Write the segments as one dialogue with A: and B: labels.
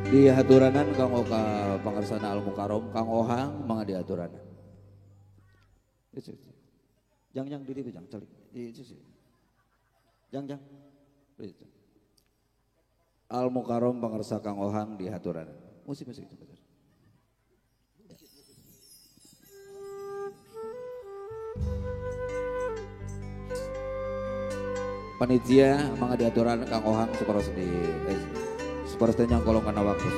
A: Dihaturanan kang oka pangersana Al Mukarrom Kang Ohang mangga dihaturanan. Jang jang diri jang calik. Jang jang. Al Mukarrom pangersa Kang Ohang dihaturanan. Musik musik. Panitia mangga diaturan Kang Ohang supados di supados teu nyangkolong kana waktu.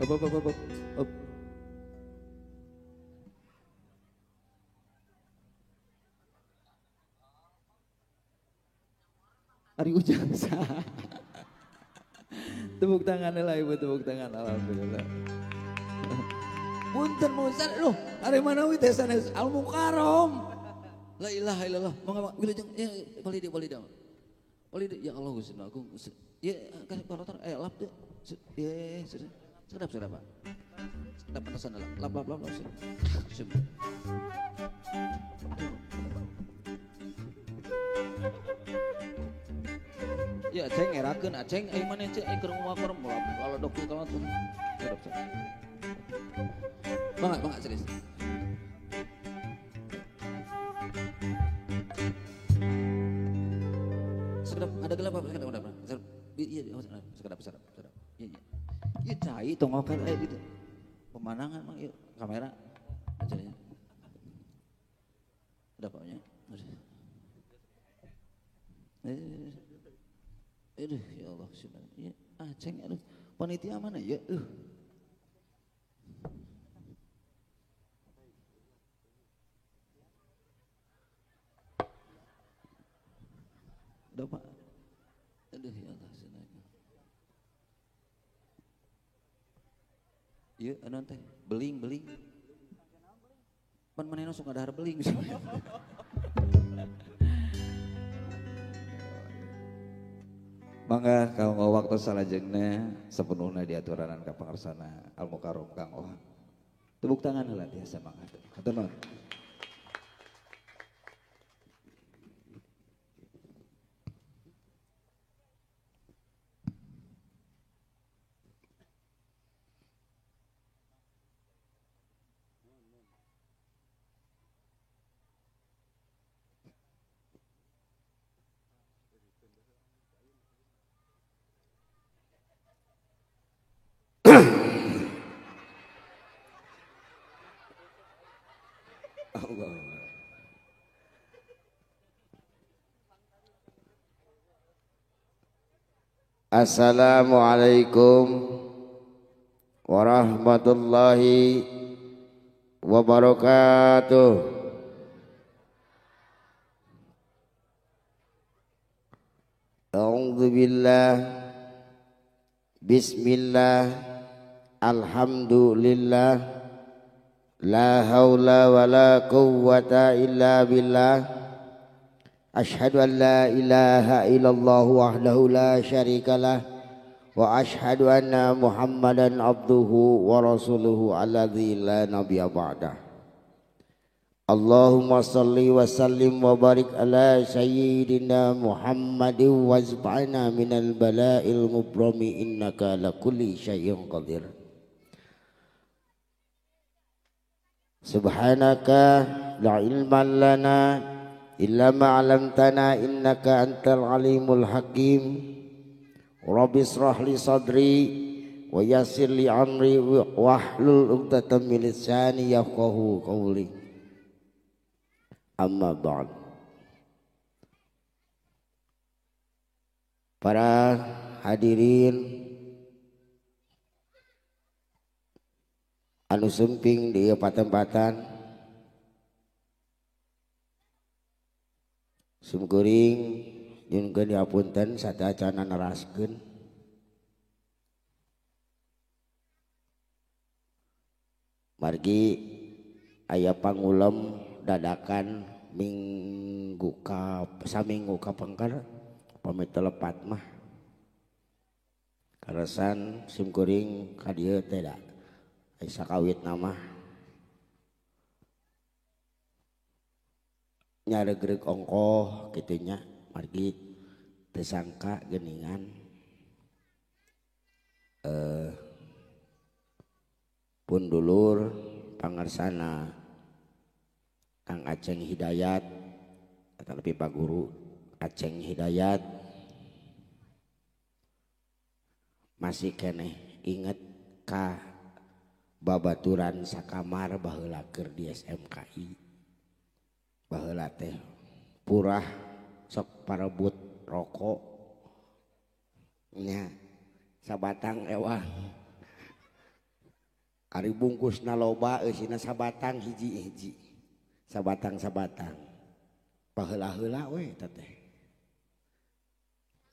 A: Up, up, up, up, up. Ari Ujang sah. Tepuk tangan lah ibu, tepuk tangan, alhamdulillah. Punten musan loh, ari manawi teh sanes Al Mukarrom. La ilaha illallah. Mangga wilujeng ya palidi palidi. Palidi ya Allah Gusti Agung. Ya kasih korotor lap teh. Ya sedap sedap Pak. Sedap penasan lah. Lap lap lap lap. Sip. Ya aceng ngerakeun aceng ai maneh cek ai keur nguakor lalu dok kalau tuh. Sedap sedap. Mangga mangga serius. Sekedap ada gelap apa sekedap ada iya sekedap sekedap sekedap iya iya iya cai tongokan gitu pemandangan mang iya kamera acaranya ada apanya aduh ya Allah ya aceng aduh panitia mana ya udah Pak. Aduh ya Allah senang. Ieu anu teh beling beling. Pan manehna sok ngadahar beling. Mangga kanggo waktu salajengna sepenuhna diaturanan ka pangersana Al Mukarrom Kang Ohang. Tepuk tangan heula tiasa mangga. Hatur nuhun. Allah.
B: Assalamualaikum warahmatullahi wabarakatuh. A'udzubillah, bismillah, alhamdulillah, la haula wala quwwata illa billah. Ashhadu an la ilaha illallah wahdahu la syarikalah wa ashhadu anna Muhammadan abduhu wa rasuluhu alladzi la nabiyya ba'dah. Allahumma salli wa sallim wa barik ala sayyidina Muhammadin wazba'na minal bala'il mubrami innaka ala kulli syai'in qadir. Subhanaka la ilma lana illa ma 'allamtana innaka antal alimul hakim. Rabbi israh li sadri wa yassir li amri wahlul 'uqdatam min lisani yafqahu qawli. Amma ba'd. Para hadirin anu sumping di patempatan, simkuring nyunkeun diapunten sateuacanna neraskeun. Margi aya pangulem dadakan minggu ka saminggu kapengker pamit telepat mah kaleresan simkuring ka dieu teh da sakawit nama nyaregreg ongkoh kitu nya margi Tersangka geningan pun dulur pangersana Kang Aceng Hidayat atau lebih Pak Guru Aceng Hidayat masih keneh inget ka babaturan sakamar baheula keur di SMKI baheula teh purah sok parebut rokok nya sabatang ewang ari bungkusna loba eusina sabatang hiji-hiji sabatang-sabatang baheula-heula we eta teh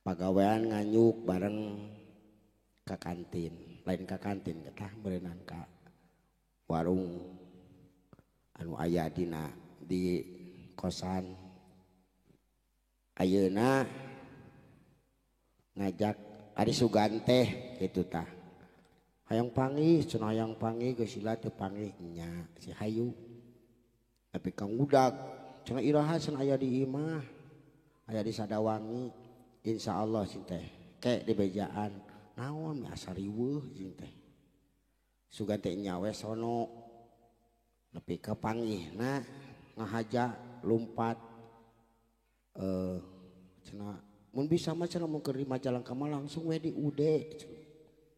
B: pagawean nganyuk bareng ka kantin lain ka kantin ketah berenang ka warung anu aya dina di kosan ayeuna ngajak ari sugan teh kitu tah hayang panggih cenah hayang panggih geus sila teu panggih nya si hayu tapi kang udag cenah iraha cenah aya di imah aya di Sadawangi insyaallah sing teh ke di bejaan naon asa riweuh jeung teh sugan teh nya we sono nepi ka panggihna ngahaja lumpat cenah mun bisa mah cenah mun keur di Majalengka mah langsung we di UD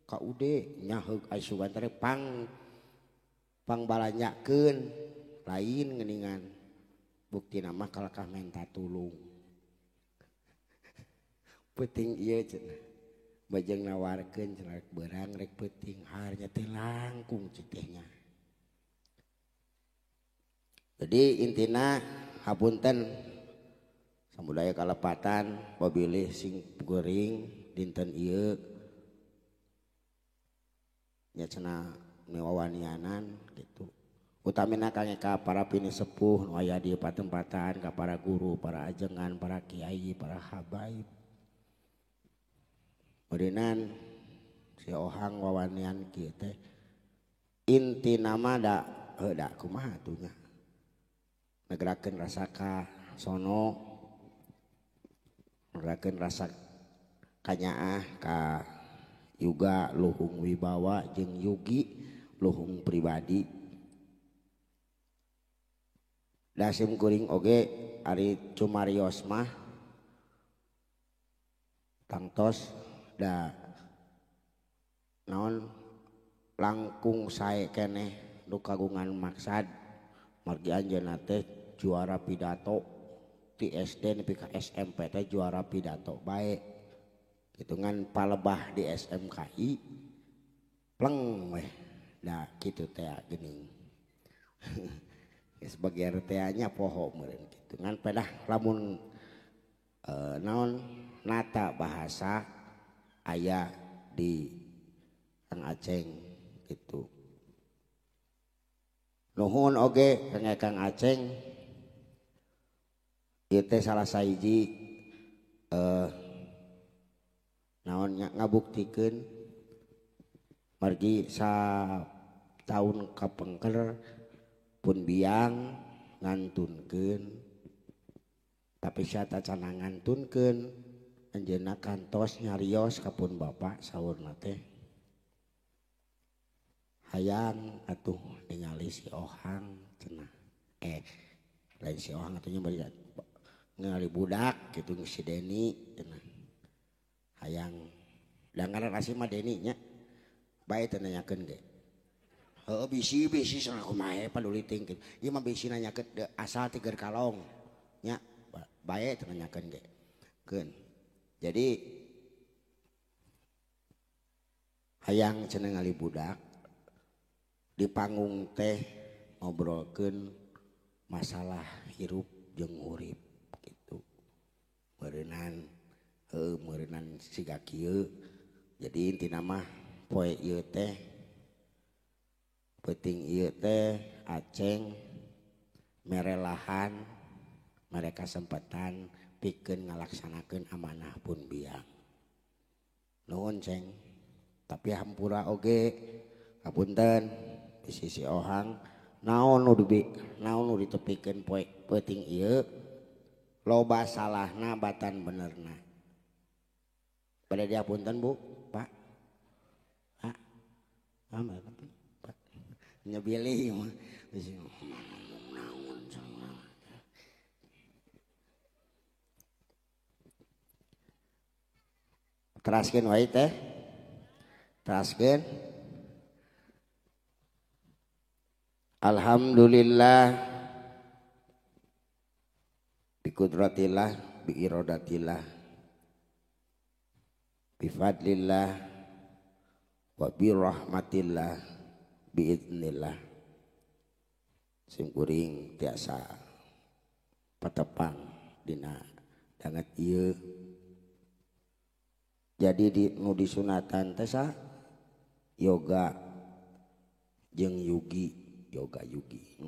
B: ka UD nya heug ai sugan teh pang pangbalanyakeun lain geuningan buktina mah kalakah menta tulung peuting ieu cenah bajeng nawarkeun cenah rek beurang rek peuting harnya teh langkung cik teh nya. Jadi intina hapunten samudaya kalepatan pabilih sing geuring dinten ieu nya cenah miwawanianan gitu. Utamina kangge ka para pinisepuh nu aya di patempatan ka para guru, para ajengan, para kiai, para habaib. Meureunnan si Ohang wawanian kieu teh inti nama da heuh da kumaha atuh nya. Ngagerakeun rasa ka sono, ngagerakeun rasa kanyaah ka Yuga Luhung Wibawa jeung Yugi Luhung pribadi. Dasim kuring oge ari cumarios mah tangtos da naon langkung sae keneh nu kagungan maksad margi anjeunna teh juara pidato ti SD nepi ka SMP teh juara pidato bae hitungan palebah di SMKI pleng weh da kitu teh geuning. Sebagai RTA-nya poho meureun kitu ngan pedah lamun naon nata bahasa aya di Kang Aceng gitu. Nuhun oge Kang Aceng ieu teh salah sahiji naon nya ngabuktikeun margi sa taun kapengker pun biang ngantunkeun tapi sia tacana ngantunkeun anjeunna kantos nyarios ka pun bapak saurna teh hayang atuh ningali si Ohang cenah lain si Ohang atuh nya bari ningali budak kitu si Deni cenah hayang da ngaran asli mah Deni nya bae teh nanyakeun ge heuh bisi-bisi cenah kumaha paduli ting kitu ieu mah bisi nanyakeun asal ti keur kalong nya bae teh nanyakeun ge keun. Jadi hayang cenah ngali budak di panggung teh ngobrolkeun masalah hirup jeung urip gitu. Meureunnan heuh meureunnan siga kieu. Jadi intina mah poe ieu teh peuting ieu teh Aceng merelahan mereka sempatan pikeun ngalaksanakeun amanah pun biang. Nuhun Ceng. Tapi hampura oge hapunten di sisi Ohang naon nu naon nu ditepikeun poe peuting ieu loba salahna batan benerna. Pada diapunten Bu, Pak. Pak. Pak. Nyebili mah. Teraskeun wae teh. Teraskeun. Alhamdulillah biqudratillah biiradatillah bifadlillah wa birahmatillah biiznillah. Sim kuring tiasa patepang dina danget ieu. Jadi di nu disunatan teh sa yoga jeung yugi, yoga yugi.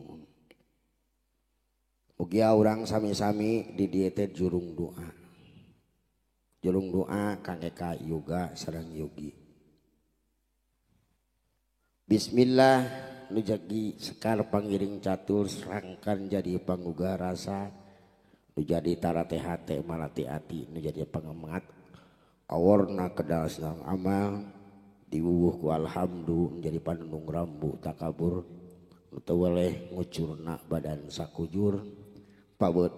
B: Mugia urang sami-sami di dieu teh jurung doa. Jurung doa kangge ka yoga sareng yogi. Bismillah nu jadi sekar pangiring catur serangkan jadi panggugah rasa nu jadi tarate hate malati ati nu jadi pangemangat awarna kedal sedang amal diwuwuh ku alhamdu menjadi panundung rambu takabur nu teu weleh ngucurna badan sakujur pabeut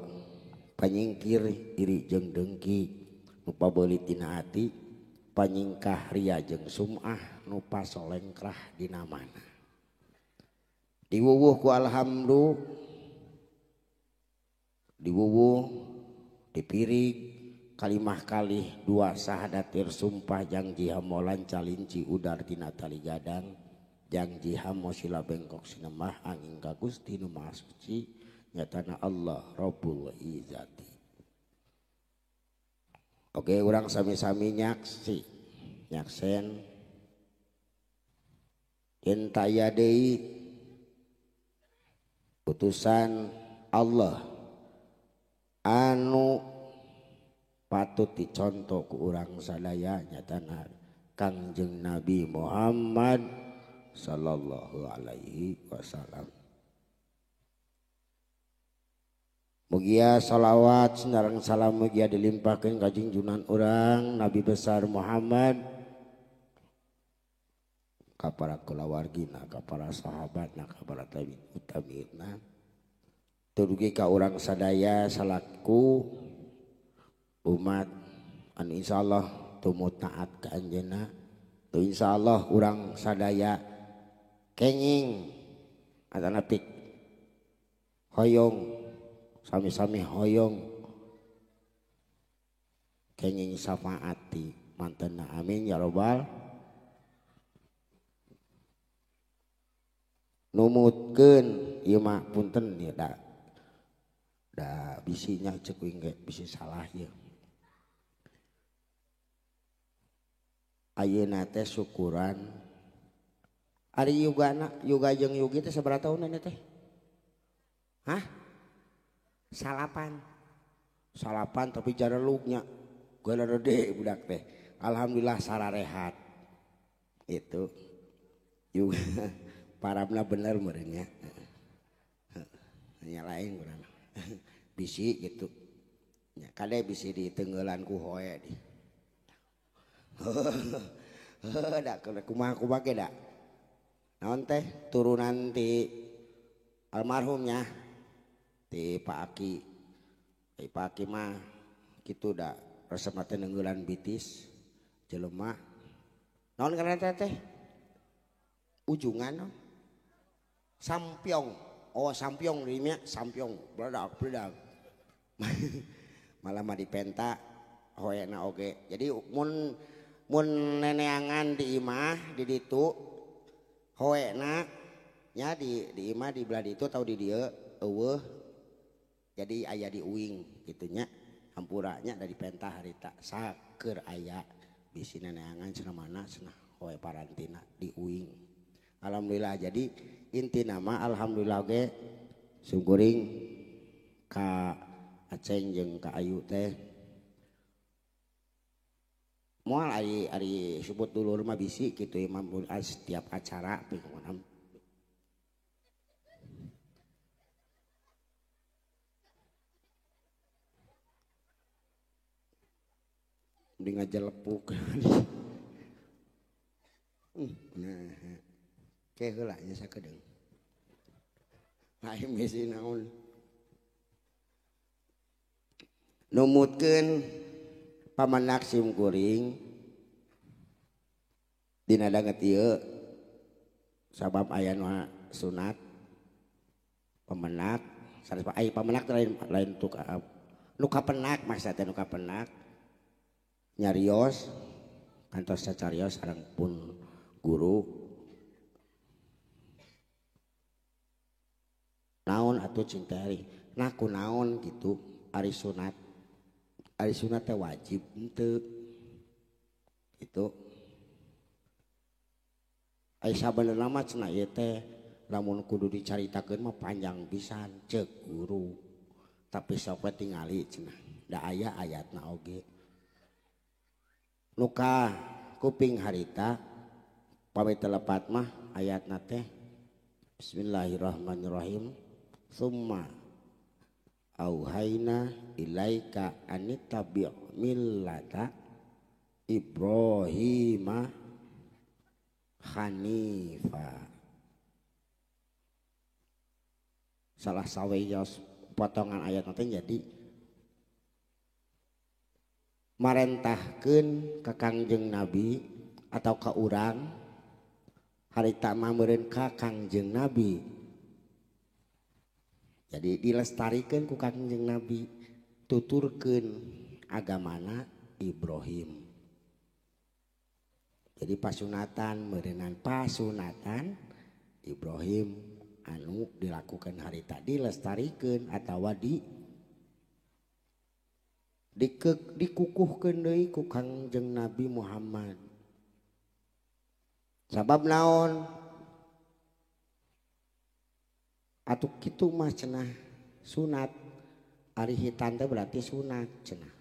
B: panyingkir iri jeung dengki nu pabeulit dina ati panyingkah ria jeung sum'ah nu pasolengkrah dina mana diwuwuh ku alhamdu diwuwuh dipirig kalimah kalih dua sahadatir sumpah jangji hamolan calinci udar tina tali gadang jangji hamo sila bengkok sinemah angin ka Gusti nu Maha Suci nyatana Allah Rabbul Izzati. Oke, urang sami-sami nyaksi nyaksen yen taya deui utusan Allah anu patut dicontoh ku urang sadaya nyatana Kangjeng Nabi Muhammad sallallahu alaihi wasallam. Mugia salawat sareng salam mugia dilimpahkeun ka junjunan urang Nabi besar Muhammad ka para kulawargina, ka para sahabatna, ka para tabi'in tabi'ina, dugi ka urang sadaya salaku umat anu insyaallah tumut taat ka anjeunna, tu insyaallah urang sadaya kenging atanapi hoyong sami-sami hoyong kenging syafaati mantena, amin ya robbal. Numutkeun ieu mah punten ieu da da bisinya ceuk kuing ge bisi salah ieu. Ayeuna teh syukuran ari yugana yuga jeung yugi teh sabaraha taun teh? Hah? Salapan. Salapan tapi jarelugnya gede budak teh. Alhamdulillah sararehat. Itu yuga parabna bener meureun nya. Nyalain urang. Bisi gitu. Nya kade bisi ditenggelan ku hoe di. Da kumaha kumaha ge da. Naon teh turunan ti almarhumnya ti Pak Aki. Ti Pak Aki mah kitu da resep teh neunggelan bitis jelema. Naon ngaranna teh? Ujungan Sampiong. Oh sampiong rimnya sampiong beledak beledak. Malah mah dipenta hoena oge. Jadi mun mun neneangan di imah di ditu hoena nya di imah di belah ditu atau di dieu eueuh. Jadi aya di uing kitu nya hampuranya dari penta harita saker aya bisi neneangan cenah mana cenah hoe parantina di uing. Alhamdulillah jadi inti nama alhamdulillah ge sungkuring ka Aceng jeung ka Ayu teh moal ari ari sebut dulur mah bisi kitu imam setiap acara pikeun Mending ngajelepuk. Nah, ke heula nya sakedeung. Lain misi naon. Numutkeun pamenak sim kuring dina danget ieu sabab aya nu sunat pemenak sanes ai pamenak lain lain tuk nu kapenak maksud teh nu kapenak nyarios kantos sacarios sareng pun guru naon atuh cintari nah kunaon gitu ari sunat teh wajib henteu gitu ai sabenerna mah cenah ieu teh lamun kudu dicaritakeun mah panjang pisan ceuk guru tapi sok we tingali cenah da aya ayatna oge nu ka kuping harita pami telepat mah ayatna teh bismillahirrahmanirrahim summa auhayna ilaika anittabi' millata Ibrahima hanifa. Salah saweyos potongan ayat nanti jadi marentahkeun ka Kangjeng Nabi atau ka urang harita mah meureun ka Kangjeng Nabi. Jadi dilestarikan ku Kangjeng Nabi tuturkeun agamana Ibrahim. Jadi pasunatan meureunnan pasunatan Ibrahim anu dilakukan harita dilestarikan atawa dikukuhkeun deui ku Kangjeng Nabi Muhammad. Sabab naon? Atuh kitu mah cenah sunat ari hitan teh berarti sunat cenah.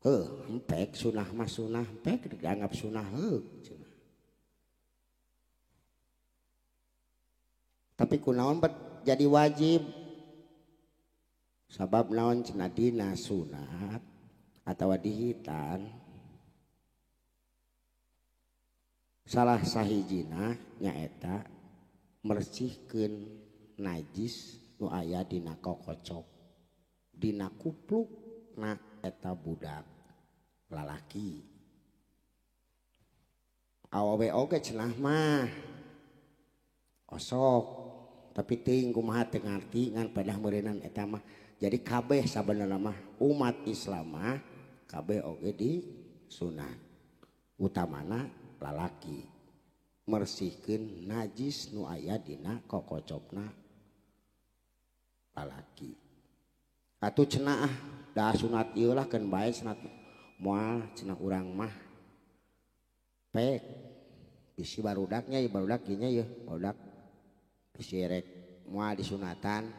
B: Heuh, empek sunah mah sunah empek dianggap sunah heuh cenah. Tapi kunaon bet jadi wajib? Sabab naon cenah dina sunat atawa dihitan salah sahijina nyaeta mersihkeun najis nu aya dina kokocok dina kupluk na eta budak lalaki awewe oge cenah mah osok tapi teuing kumaha teu ngarti ngan pedah meureunnan eta mah jadi kabeh sabenerna mah umat Islam mah kabeh oge di sunat utamana lalaki mersihkeun najis nu aya dina kokocokna lalaki. Atuh cenah ah da sunat ieu lah keun bae sunat moal cenah urang mah pek bisi barudaknya ieu barudak ieu nya ieu barudak bisi rek moal disunatan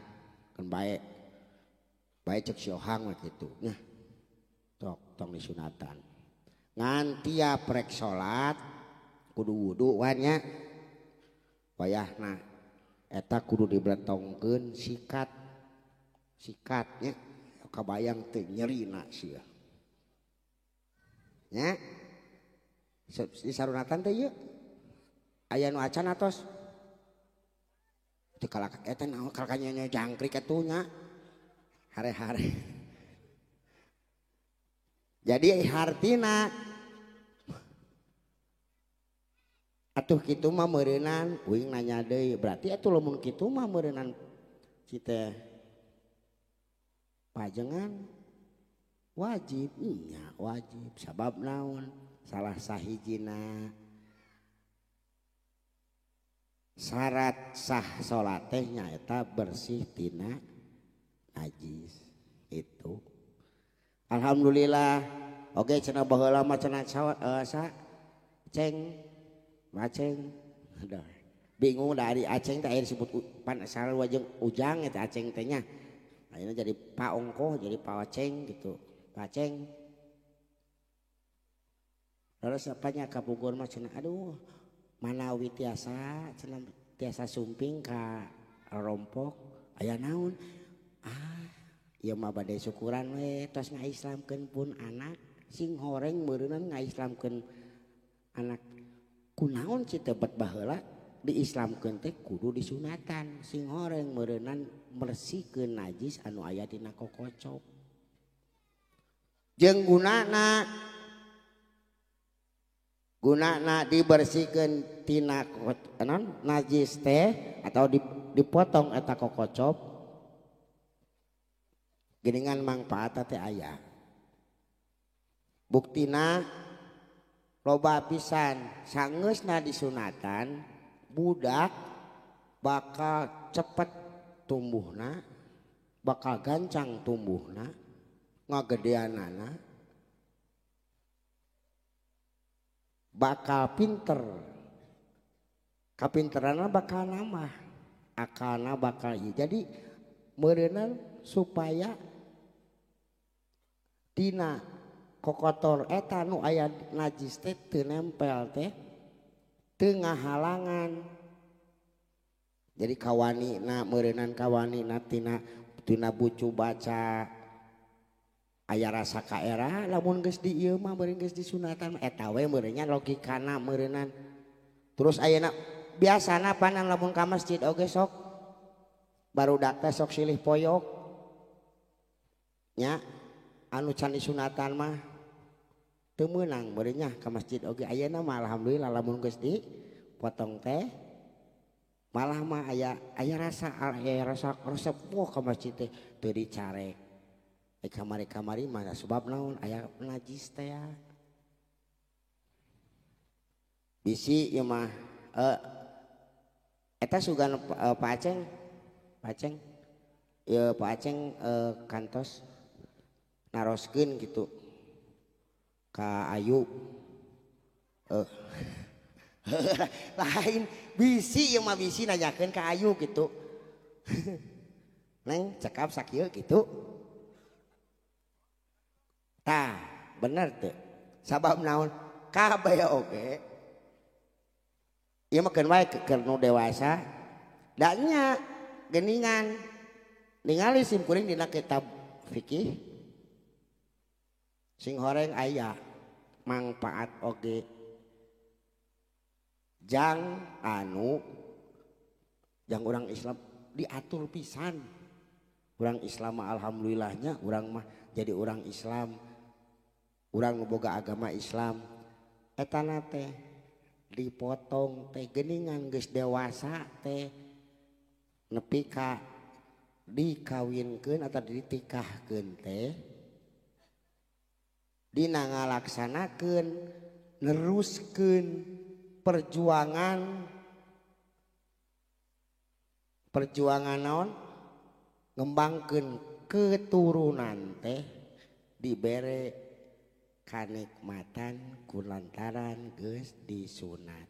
B: keun bae bae ceuk si Ohang mah kitu nya tok tong disunatan ngan tiap rek salat kudu wudu nya wayahna eta kudu dibletongkeun sikat sikatnya kabayang teu nyerina sia nya di sarunatan teh ieu aya nu acan atos teu kalak eta naon kalakanya jangkrik atuh nya hare-hare jadi hartina atuh kitu mah meureunan uing nanya deui berarti atuh lamun kitu mah meureunan si teh pajengan wajib nya wajib sabab naon salah sahijina syarat sah salat teh nyaeta bersih tina najis itu. Alhamdulillah oke cenah baheula mah cenah sa ceng maceng aduh bingung dari aceng teh aya disebut pan sarua jeung ujang eta aceng teh nya ayeuna jadi pak ongkoh jadi pak aceng gitu paceng terus apanya ka Bogor mah cenah aduh manawi tiasa cenah tiasa sumping ka rompok aya naon ah ieu mah bade syukuran we tos ngaislamkeun pun anak Sing horeng meureunan ngaislamkeun anak kunaon ci teh bet baheula diislamkeun teh kudu disunatan. Sing horeng meureunan mersikeun najis anu aya dina kokocop. Jeung gunana dibersihkeun tina najis teh atau dipotong eta kokocop geuningan mangfaat teh aya. Buktina loba pisan sangeusna disunatan budak bakal cepet tumbuhna, bakal gancang tumbuhna, ngagedeanana, bakal pinter, kapinteranna bakal nambah, akalna bakal ieu. Jadi meureunan supaya tina kokotor eta nu aya najis teh teu nempel teh teu ngahalangan. Jadi kawanina meureunan kawanina tina bucu baca aya rasa kaera lamun geus di ieu mah meureun geus disunatan eta we meureunnya logikana meureunan. Terus ayeuna biasana panan lamun ka masjid oge sok barudak teh sok silih poyok nya anu can disunatan mah teu meunang meureunnya ka masjid oge. Ayeuna mah alhamdulillah lamun geus dipotong teh malah mah aya rasa resep wah ka masjid teh teu dicarek. Kamari-kamari mah sebab naon aya najis teh ya. Bisi ieu mah eta sugan Pak Aceng ieu Pak Aceng kantos naroskeun gitu ka Ayu lain bisi ieu mah bisi nanyakeun ka Ayu gitu. Neng cekap sakieu gitu. Tah, bener teu? Sabab naon? Kabeh oge. Ieu mah keun wae keur nu dewasa. Da nya geuningan ningali sim kuring dina kitab fikih sing horeng aya mangpaat oge jang anu jang urang Islam diatur pisan. Urang Islam mah alhamdulillahnya urang mah jadi urang Islam. Urang nu boga agama Islam etana teh dipotong teh geuningan geus dewasa teh nepi ka dikawinkeun atau ditikahkeun teh dina ngalaksanakeun neruskeun perjuangan naon ngembangkeun keturunan teh dibere kanikmatan kulantaran geus disunat.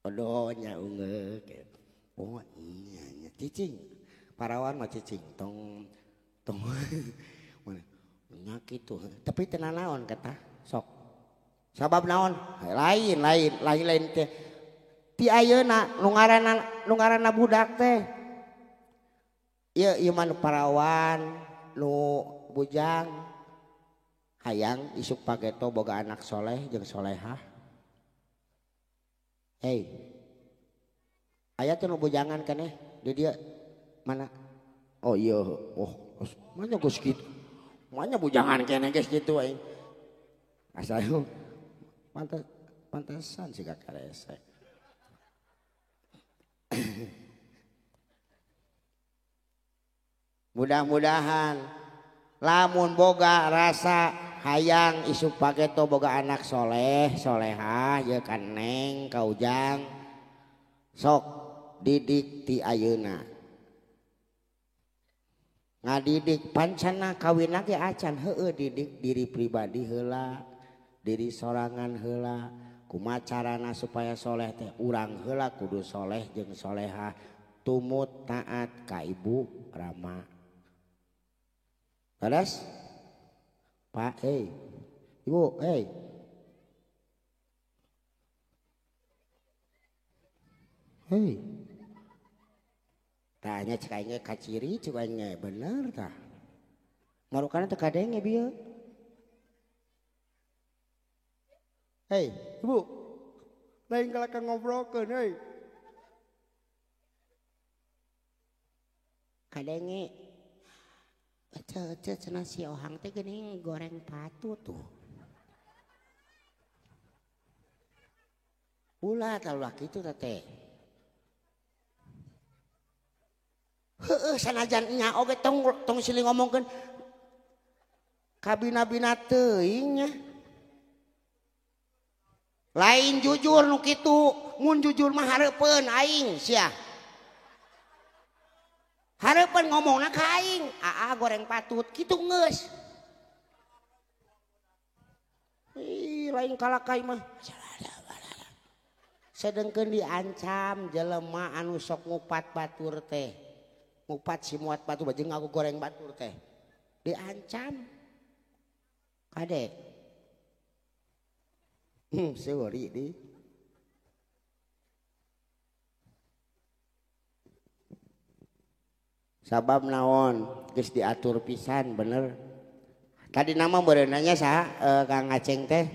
B: Odo nya ungeuk. Oh iya nya cicing. Parawan mah cicing tong tong mana nya kitu. Tapi teu nanaon kata sok. Sabab naon? Lain lain lain lain teh. Ti ayeuna nu ngaranna budak teh. Ieu ieu mah nu parawan nu bujang hayang isuk pageto boga anak soleh jeung solehah. Hei, aya tuh nu bujangan keneh di dia mana? Oh iya, oh mana geus kitu? Mana bujangan keneh geus kitu aing. Asal pantes pantesan siga karesek. Mudah-mudahan lamun boga rasa hayang isuk pageto boga anak soleh solehah ye ka Neng ka Ujang sok didik ti ayeuna ngadidik pancana kawin ge acan heueuh didik diri pribadi heula diri sorangan heula kumaha carana supaya soleh teh urang heula kudu soleh jeung solehah tumut taat ka ibu rama. Terus Pak, hey, Ibu, hey. Hei. Tanya cek aing kaciri cek aing bener tah. Marukana teu kadenge bieu. Hei, ibu. Lain kalaka ngobrolkeun euy. Kadenge. Ece cenah si Ohang teh geuning goreng patu tuh. Ulah talulah kitu teh. Heueuh sanajan nya oge tong silih ngomongkeun kabina-bina teuing nya. Lain jujur nu kitu, mun jujur mah hareupeun aing sia. Hareupeun ngomongna ka aing, aa goreng patut kitu geus. Ih, lain kalakai mah. Sedengkeun diancam jelema anu sok ngupat batur teh. Ngupat si muat batur jeung ngaku goreng batur teh. Diancam. Kade. Seuri di. Sabab naon geus diatur pisan bener. Tadi nama beureunanya saha Kang Aceng teh?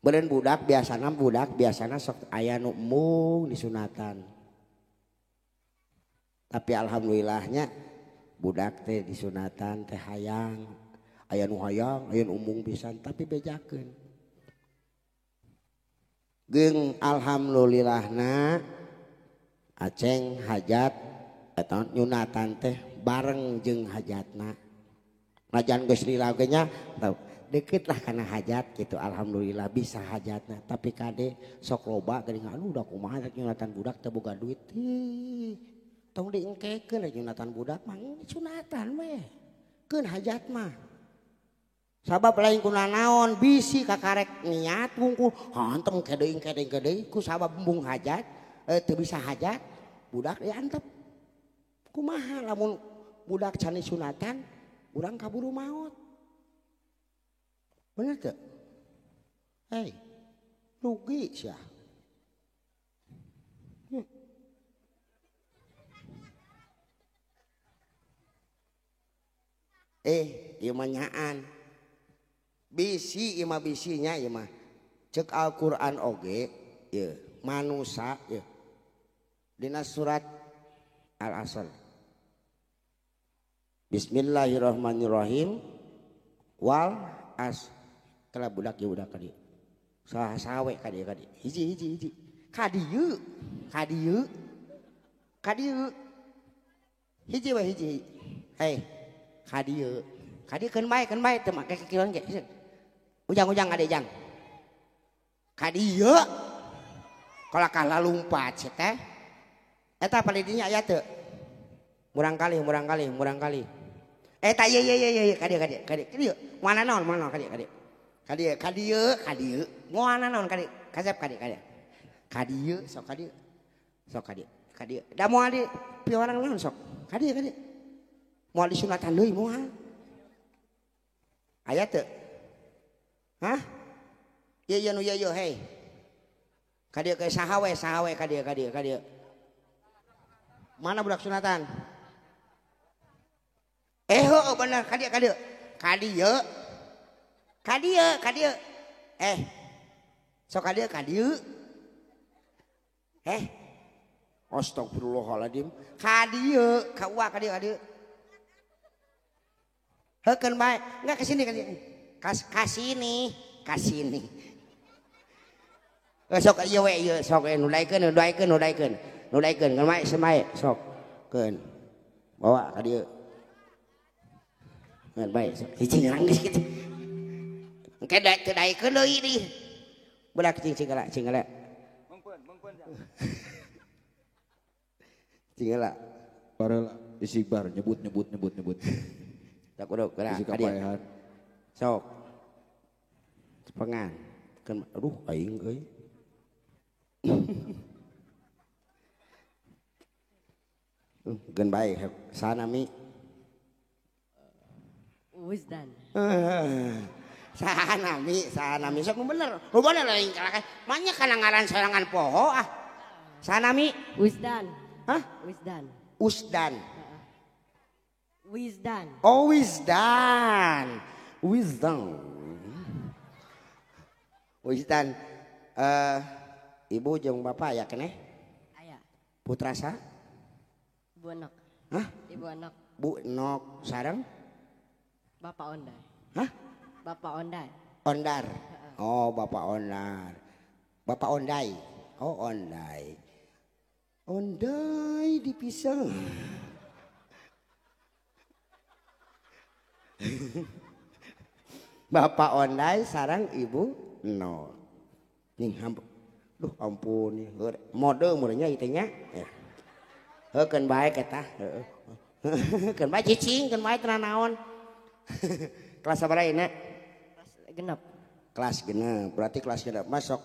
B: Beureun budak biasana sok aya nu embung disunatan. Tapi alhamdulillahnya budak teh disunatan teh hayang. Aya nu hayang, aya nu embung pisan tapi bejakeun. Geung alhamdulillahna Aceng hajat eta nyunatan teh bareng jeung hajatna. Najan geus lila ge nya deket lah kana hajat gitu, alhamdulillah bisa hajatna. Tapi kade sok loba geuning anu udah kumaha rek nyunatan budak teu boga duit. Ih, tong diengkekeun rek nyunatan budak mah sunatan we. Keun hajat mah. Sabab lain kuna naon bisi kakarek niat wungkul hantem kedeung kedeung ku sabab embung hajat teu bisa hajat budak diantep. Kumaha lamun budak can sunatan urang kaburu maot. Bener teu? Hei, rugi sia. Ieu mah nyaan. Bisi ieu mah bisinya ieu mah. Ceuk Al-Qur'an oge ieu manusa ieu. Dina surat Al-Asr. Bismillahirrahmanirrahim. Wal as. Kala budak ieu budak ka dieu. Saha sawe ka dieu ka dieu. Hiji hiji hiji. Ka dieu, ka dieu. Ka dieu. Hiji we hiji. Hei, ka dieu. Ka dieu keun bae teu make kikieuan ge. Ujang-ujang ade jang. Ka dieu. Kalakah lalumpat sia teh. Eta palidinya aya teu? Murang kali. Eta ieu ieu ieu ka dieu ka dieu ka dieu. Moal naon ka dieu ka dieu. Ka dieu ka dieu ka dieu. Moal naon ka dieu. Kasep ka dieu ka dieu. Ka dieu sok ka dieu. Sok ka dieu ka dieu. Da moal di piwarang naon sok. Ka dieu ka dieu. Moal disunatan deui moal. Aya teu? Hah? Ieu ieu nu ieu ieu hei. Ka dieu ke saha we ka dieu ka dieu ka dieu. Mana budak sunatan? Heuh bener ka dieu ka dieu. Ka dieu. Ka dieu ka dieu. Sok ka dieu ka dieu. Astagfirullahaladzim. Ka dieu, ka uwa ka dieu ka dieu. Heukeun bae, enggak ke sini ka sini. Ka sini, ka sini. Sok ieu we ieu sok nu daekeun nu daekeun nu daekeun. Nu daekeun keun bae semae sok. Keun. Bawa ka dieu. Keun bae sok. Hiji ngerang geus kitu. Engke teu daekeun deui di. Budak cing cing heula, cing heula.
A: Mengpeun, mengpeun.
B: Cing heula.
A: Bareula istighfar nyebut nyebut nyebut nyebut.
B: Tak kudu geura ka dieu. Sok. Cepengan. Keun aduh aing euy. Keun bae sanami.
C: Wisdan.
B: Sanami, sanami sok bener. Rubana lain kalakah. Manya kana ngaran sorangan poho ah. Sanami
C: Wisdan.
B: Hah?
C: Wisdan.
B: Usdan.
C: Wisdan.
B: Oh Wisdan. Wisdan. Wisdan. Ibu jeung bapak aya keneh?
C: Aya.
B: Putra sa?
C: Bu Enok.
B: Hah?
C: Ibu Enok.
B: Bu Enok sareng?
C: Bapak Ondar.
B: Hah?
C: Bapak Ondar.
B: Ondar. Oh, Bapak Ondar. Bapak Ondai. Oh, Ondai. Ondai di pisang. Bapak Ondai sareng Ibu Enok. Ning hamp. Duh ampun mode murnya ieu nya. Heuh keun bae eta. Heeh. Keun bae cicing, keun bae teu naon. Kelas sabaraha ieu?
C: Kelas genep.
B: Kelas genep, berarti kelas genep masuk.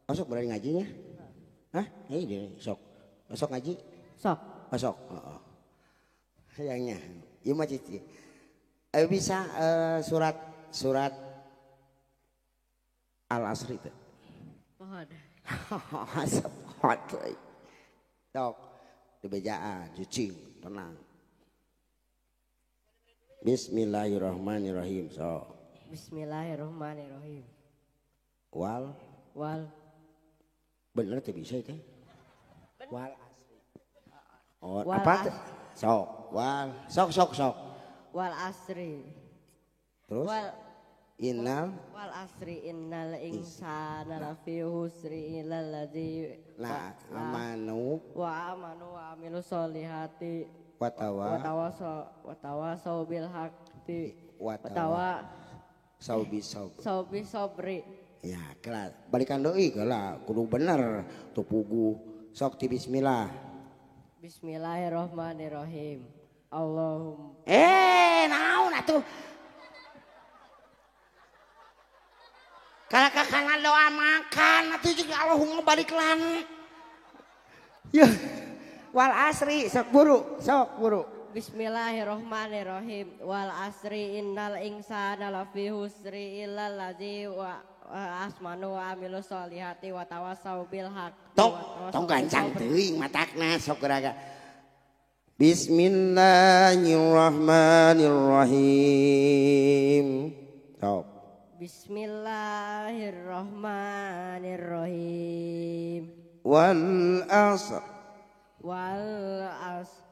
B: Masuk berani ngajinya? Hah? Hei, sok. Masuk ngaji?
C: Sok.
B: Masuk. Heeh. Hayangnya. Ieu mah cicing. Bisa surat surat Al-Asri teh.
C: Pohon.
B: Sepot. Tok dibejaan cicing tenang. Bismillahirrahmanirrahim. So.
C: Bismillahirrahmanirrahim.
B: Wal
C: wal
B: bener teh bisa teh. Wal asri. Oh,
C: wal
B: apa? Sok, wal sok sok sok.
C: Wal asri.
B: Terus
C: wal
B: innal
C: wal asri innal insana lafi husri illal ladzi
B: la amanu
C: wa amanu wa amilus solihati
B: wa
C: tawasaw bil haqqi wa tawa saubi sabri.
B: Ya kelas balikan deui geula kudu bener teu puguh sok ti bismillah.
C: Bismillahirrahmanirrahim. Allahumma
B: naon atuh kalau kakana doa makan atuh jeung Allahumma balik lan. Ya wal asri sok buru sok buru.
C: Bismillahirrahmanirrahim. Wal asri innal insana lafi husri illal ladzi wa asmanu wa amilus solihati wa tawasau bil haqq.
B: Tong tong gancang teuing matakna sok geraga. Bismillahirrahmanirrahim. Sok.
C: Bismillahirrahmanirrahim.
B: Wal asr.
C: Wal asr.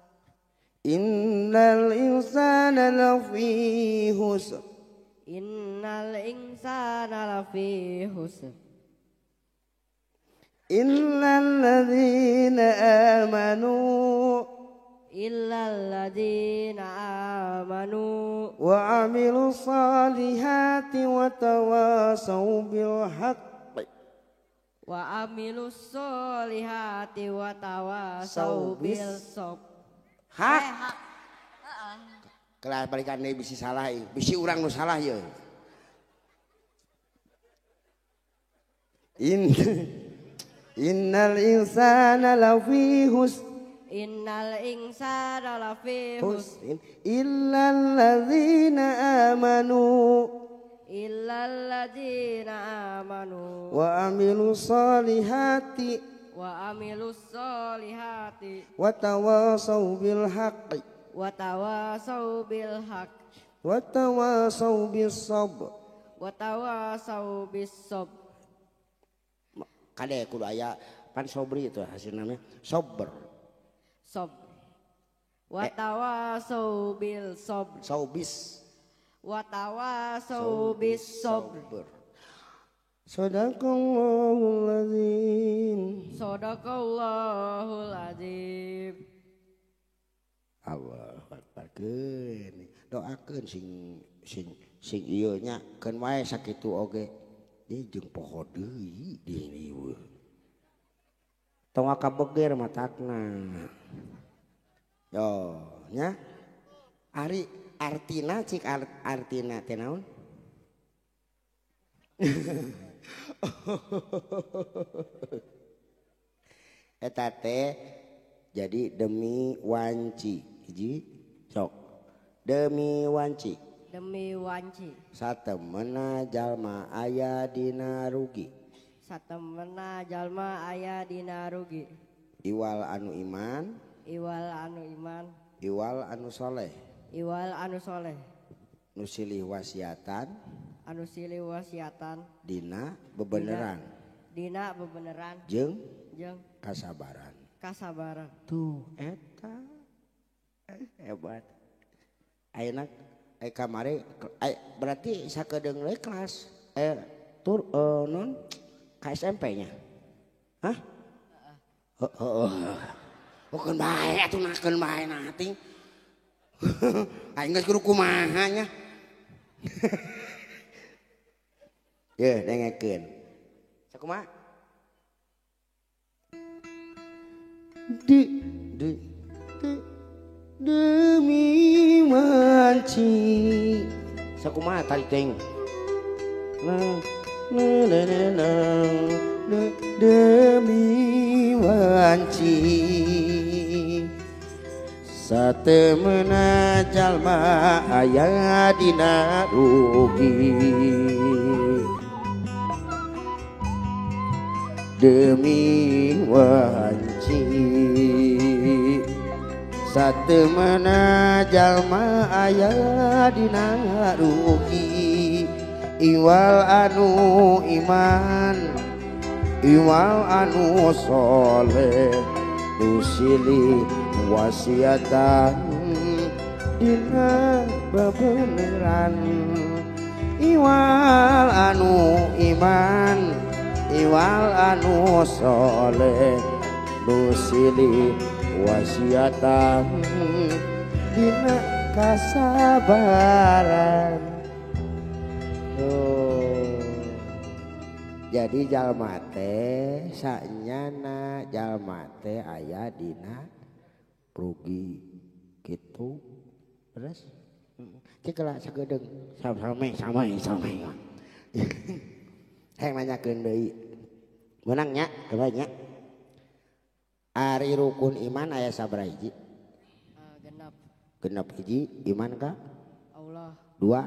B: Innal insana lafi husr.
C: Innal insana lafi husr.
B: Illal ladzina amanu.
C: Illal ladzina amanu
B: wa amilus solihati wa tawasaw bil haqqi.
C: Wa amilus solihati wa tawasaw bil sabr.
B: Hak. Kelas balikan deui bisi salah ieu. Bisi urang nu salah ieu. Innal insana lafi husr.
C: Innal insana lafi husr.
B: Illal ladzina amanu.
C: Illal ladzina amanu
B: wa amilus solihati.
C: Wa amilus solihati
B: wa tawasaw bil haqqi.
C: Wa tawasaw bil haqq.
B: Wa tawasaw bis sabr.
C: Wa tawasaw bis sabr.
B: Kade kudu aya pan sobri itu hasil namanya sabr.
C: Sabr. Wa tawasaw bil sabr.
B: Saubis.
C: Wa tawasaw bis sabr.
B: Sadaqallahul azim.
C: Sadaqallahul azim.
B: Allah akbar keun. Doakeun sing sing sing ieu nya keun wae sakitu oge. Deui jeung poho deui di ieu. Tong kabeger matakna. Yo nya. Ari artina cik artina teh naon? Eta teh jadi demi wanci hiji sok demi wanci
C: demi wanci
B: satemena jalma aya dina rugi
C: satemena jalma aya dina rugi
B: iwal anu iman
C: iwal anu iman
B: iwal anu soleh
C: Iwal anu soleh.
B: Nu silih wasiatan.
C: Anu silih wasiatan.
B: Dina bebeneran.
C: Dina bebeneran.
B: Jeung
C: jeung
B: kasabaran.
C: Kasabaran.
B: Tuh eta hebat. Ayeuna kamari berarti sakedeung we kelas tur non ka SMP nya. Hah? Heeh. Keun bae atuh nakeun bae nating. Aing geus kudu kumaha nya. Yeuh dengekeun. Sakumaha? Di di di demi manci. Sakumaha tadi teng? Na na na na demi wanci. Satemena jalma aya dina rugi. Demi wanci. Satemena jalma aya dina rugi. Iwal anu iman, iwal anu soleh, nu silih wasiatan dina bebeneran. Iwal anu iman, iwal anu soleh, nu silih wasiatan dina kasabaran. Tuh. Jadi jalma teh sanyana jalma teh aya dina rugi gitu. Terus cek lah sagedeung same same same. Hayang nanyakeun deui. Meunang nya, coba nya. Ari rukun iman aya sabaraha hiji?
C: Genep.
B: Genep hiji iman ka
C: Allah.
B: Dua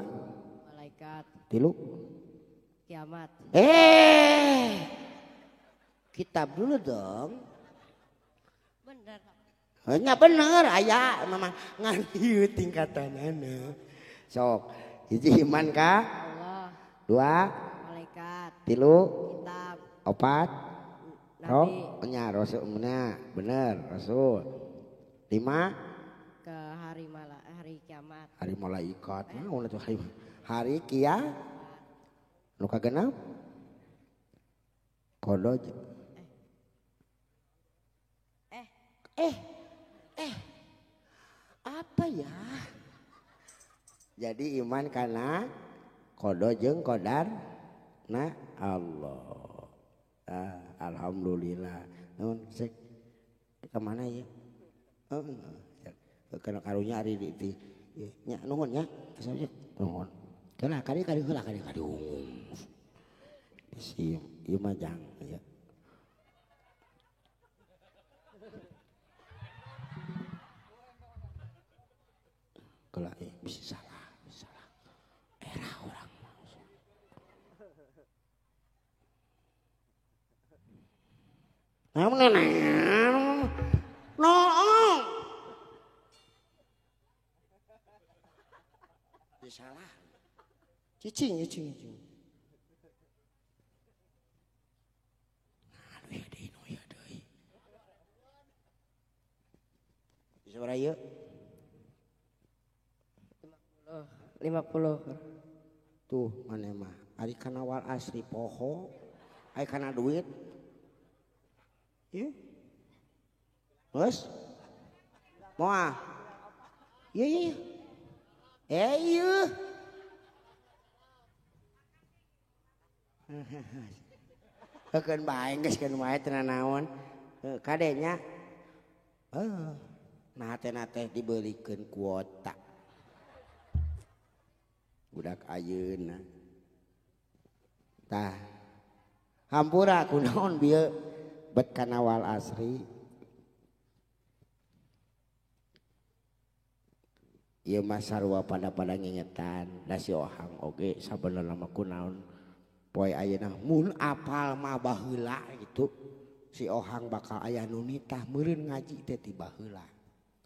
C: malaikat.
B: Tilu
C: kiamat.
B: Kitab dulu dong.
C: Bener.
B: Nya bener aya mama ngan ieu tingkatanana. Sok hiji iman ka
C: Allah.
B: Dua
C: malaikat.
B: Tilu
C: kitab.
B: Opat
C: nabi.
B: Nya rasul bener rasul. Lima
C: ke hari hari kiamat.
B: Hari malaikat. Naon atuh hari kia. Nu kagenep kodo apa ya? Jadi iman karena kodo jeung kodar na Allah. Ah, alhamdulillah. Nuhun sek ke mana ya? Heeh. Kana karunya ari di nya nuhun nya. Nuhun. Kena kali kali heula kali kali. Si ieu mah jang ya. Kela bisa salah, bisa salah. Era orang mah. No. Bisa salah. Cicing, cicing, cicing. Nah, ya deui, nu ya deui. Bisa berapa ieu?
C: 50.
B: Tuh, maneh mah. Ari kana wal asri poho, ari kana duit. Ieu. Geus? Moal. Ieu ieu. Ieu. Keun bae geus keun wae teu nanaon. Kade nya. Nah teh dibeulikeun kuota. Budak ayeuna. Tah. Hampura kunaon bieu bet kana wal asri. Ieu mah sarua pada-pada ngingetan da si Ohang oge sabenerna mah kunaon poe ayeuna mun apal mah baheula gitu. Si Ohang bakal aya nu nitah meureun ngaji teh ti baheula.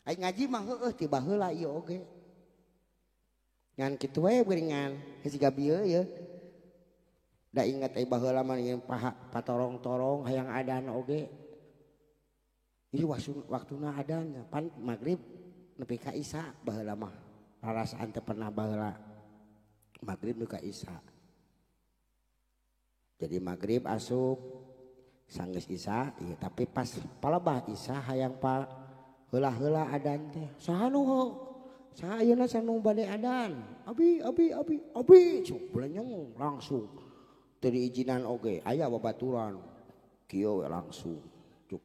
B: Ai ngaji mah heueuh ti baheula ieu oge. Ngan kitu we geuningan siga bieu ye. Da inget ai baheula mah paha patorong-torong hayang adan oge. Ieu waktuna adan pan magrib nepi ka isya baheula mah. Rarasaan teu pernah baheula magrib nepi ka isya. Jadi magrib asup sanggeus isya ieu tapi pas palebah isya hayang pa heula-heula adan teh. Saha nu saha ayeuna sanu bade adan? Abi abi abi abi cuk belenyeng langsung. Teu diizinan oge aya babaturan kieu we langsung cuk.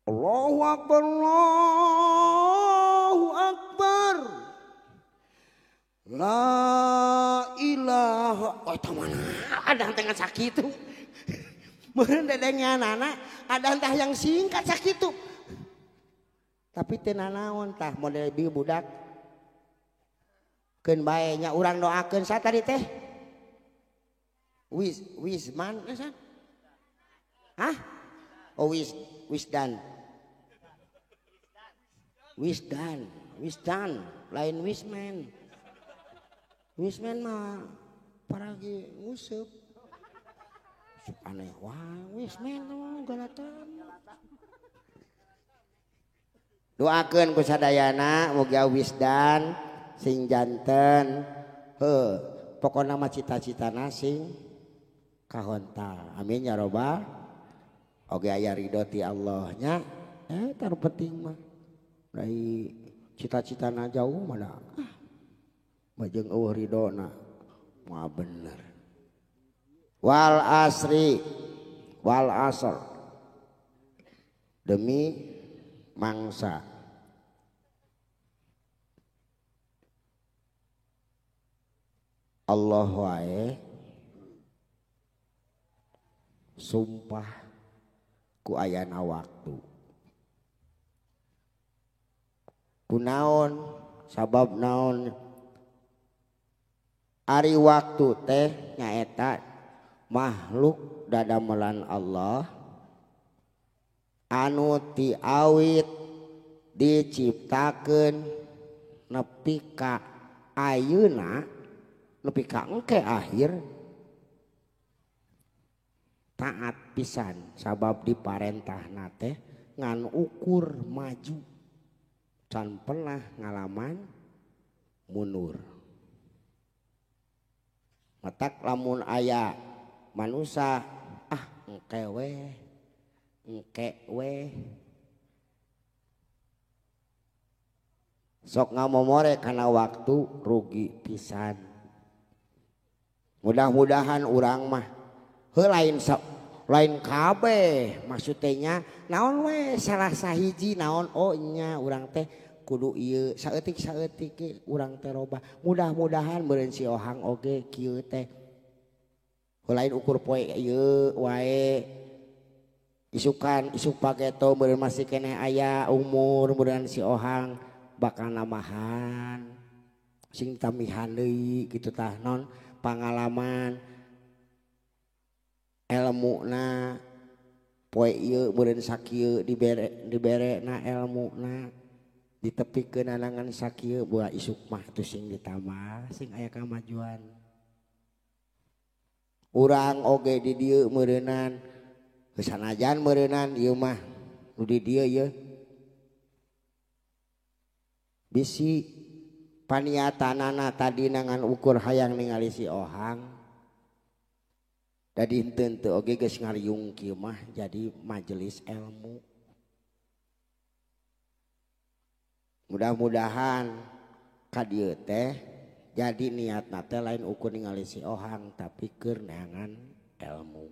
B: Allahu akbar Allahu akbar. La ilaha oh tah mana adan teh ngan sakitu. Meureun dedengeanana adan teh yang singkat sakitu. Tapi teu nanaon tah model bieu budak. Keun bae nya urang doakeun sa tadi teh. Wis wisman eh, hah? Oh wis wisdan. Wisdan, wisdan, lain wisman. Wisman mah paragi nguseup. Sok aneh wae wisman mah galatan. Doakeun ku sadayana mugia wisdan sing janten. Heuh, pokona mah cita-citana sing kahontal. Amin ya robbal. Oge aya ridho ti Allah nya. Eta nu penting mah. Dari cita-citana jauh mah da. Ah. Majeng eueuh ridhona. Mah bener. Wal asri wal asr. Demi mangsa. Allah wae sumpah ku ayana waktu. Kunaon sabab naon ari waktu teh nyaeta makhluk dadamelan Allah anu ti awit diciptakeun nepi ka ayeuna nepi ka engke akhir taat pisan sabab diparentahna teh ngan ukur maju can pernah ngalaman mundur. Matak lamun aya manusa ah engke we sok ngamomore kana waktu rugi pisan. Mudah-mudahan urang mah heuh lain lain kabeh maksudnya naon we salah sahiji naon oh nya urang teh kudu ieu saeutik-saeutik ge urang teh robah. Mudah-mudahan meureun si Ohang oge kieu teh lain ukur poe ieu wae isukan isuk pageto meureun masih keneh aya umur meureun si Ohang bakal namahan sing tambihan deui kitu tah non pangalaman elmuna poe ieu meureun sakieu dibere na elmuna ditepikeun anangan sakieu buah isuk mah teu sing ditambah sing aya kamajuan. Urang oge di dieu meureunan sanajan meureunan ieu mah nu di dieu ieu bisi paniatanana tadi ngan ukur hayang ningali si Ohang dadi henteu teu oge geus ngariung kieu mah jadi majelis ilmu. Mudah-mudahan ka dieu teh jadi niatna teh lain ukur ningali si Ohang tapi keur neangan ilmu.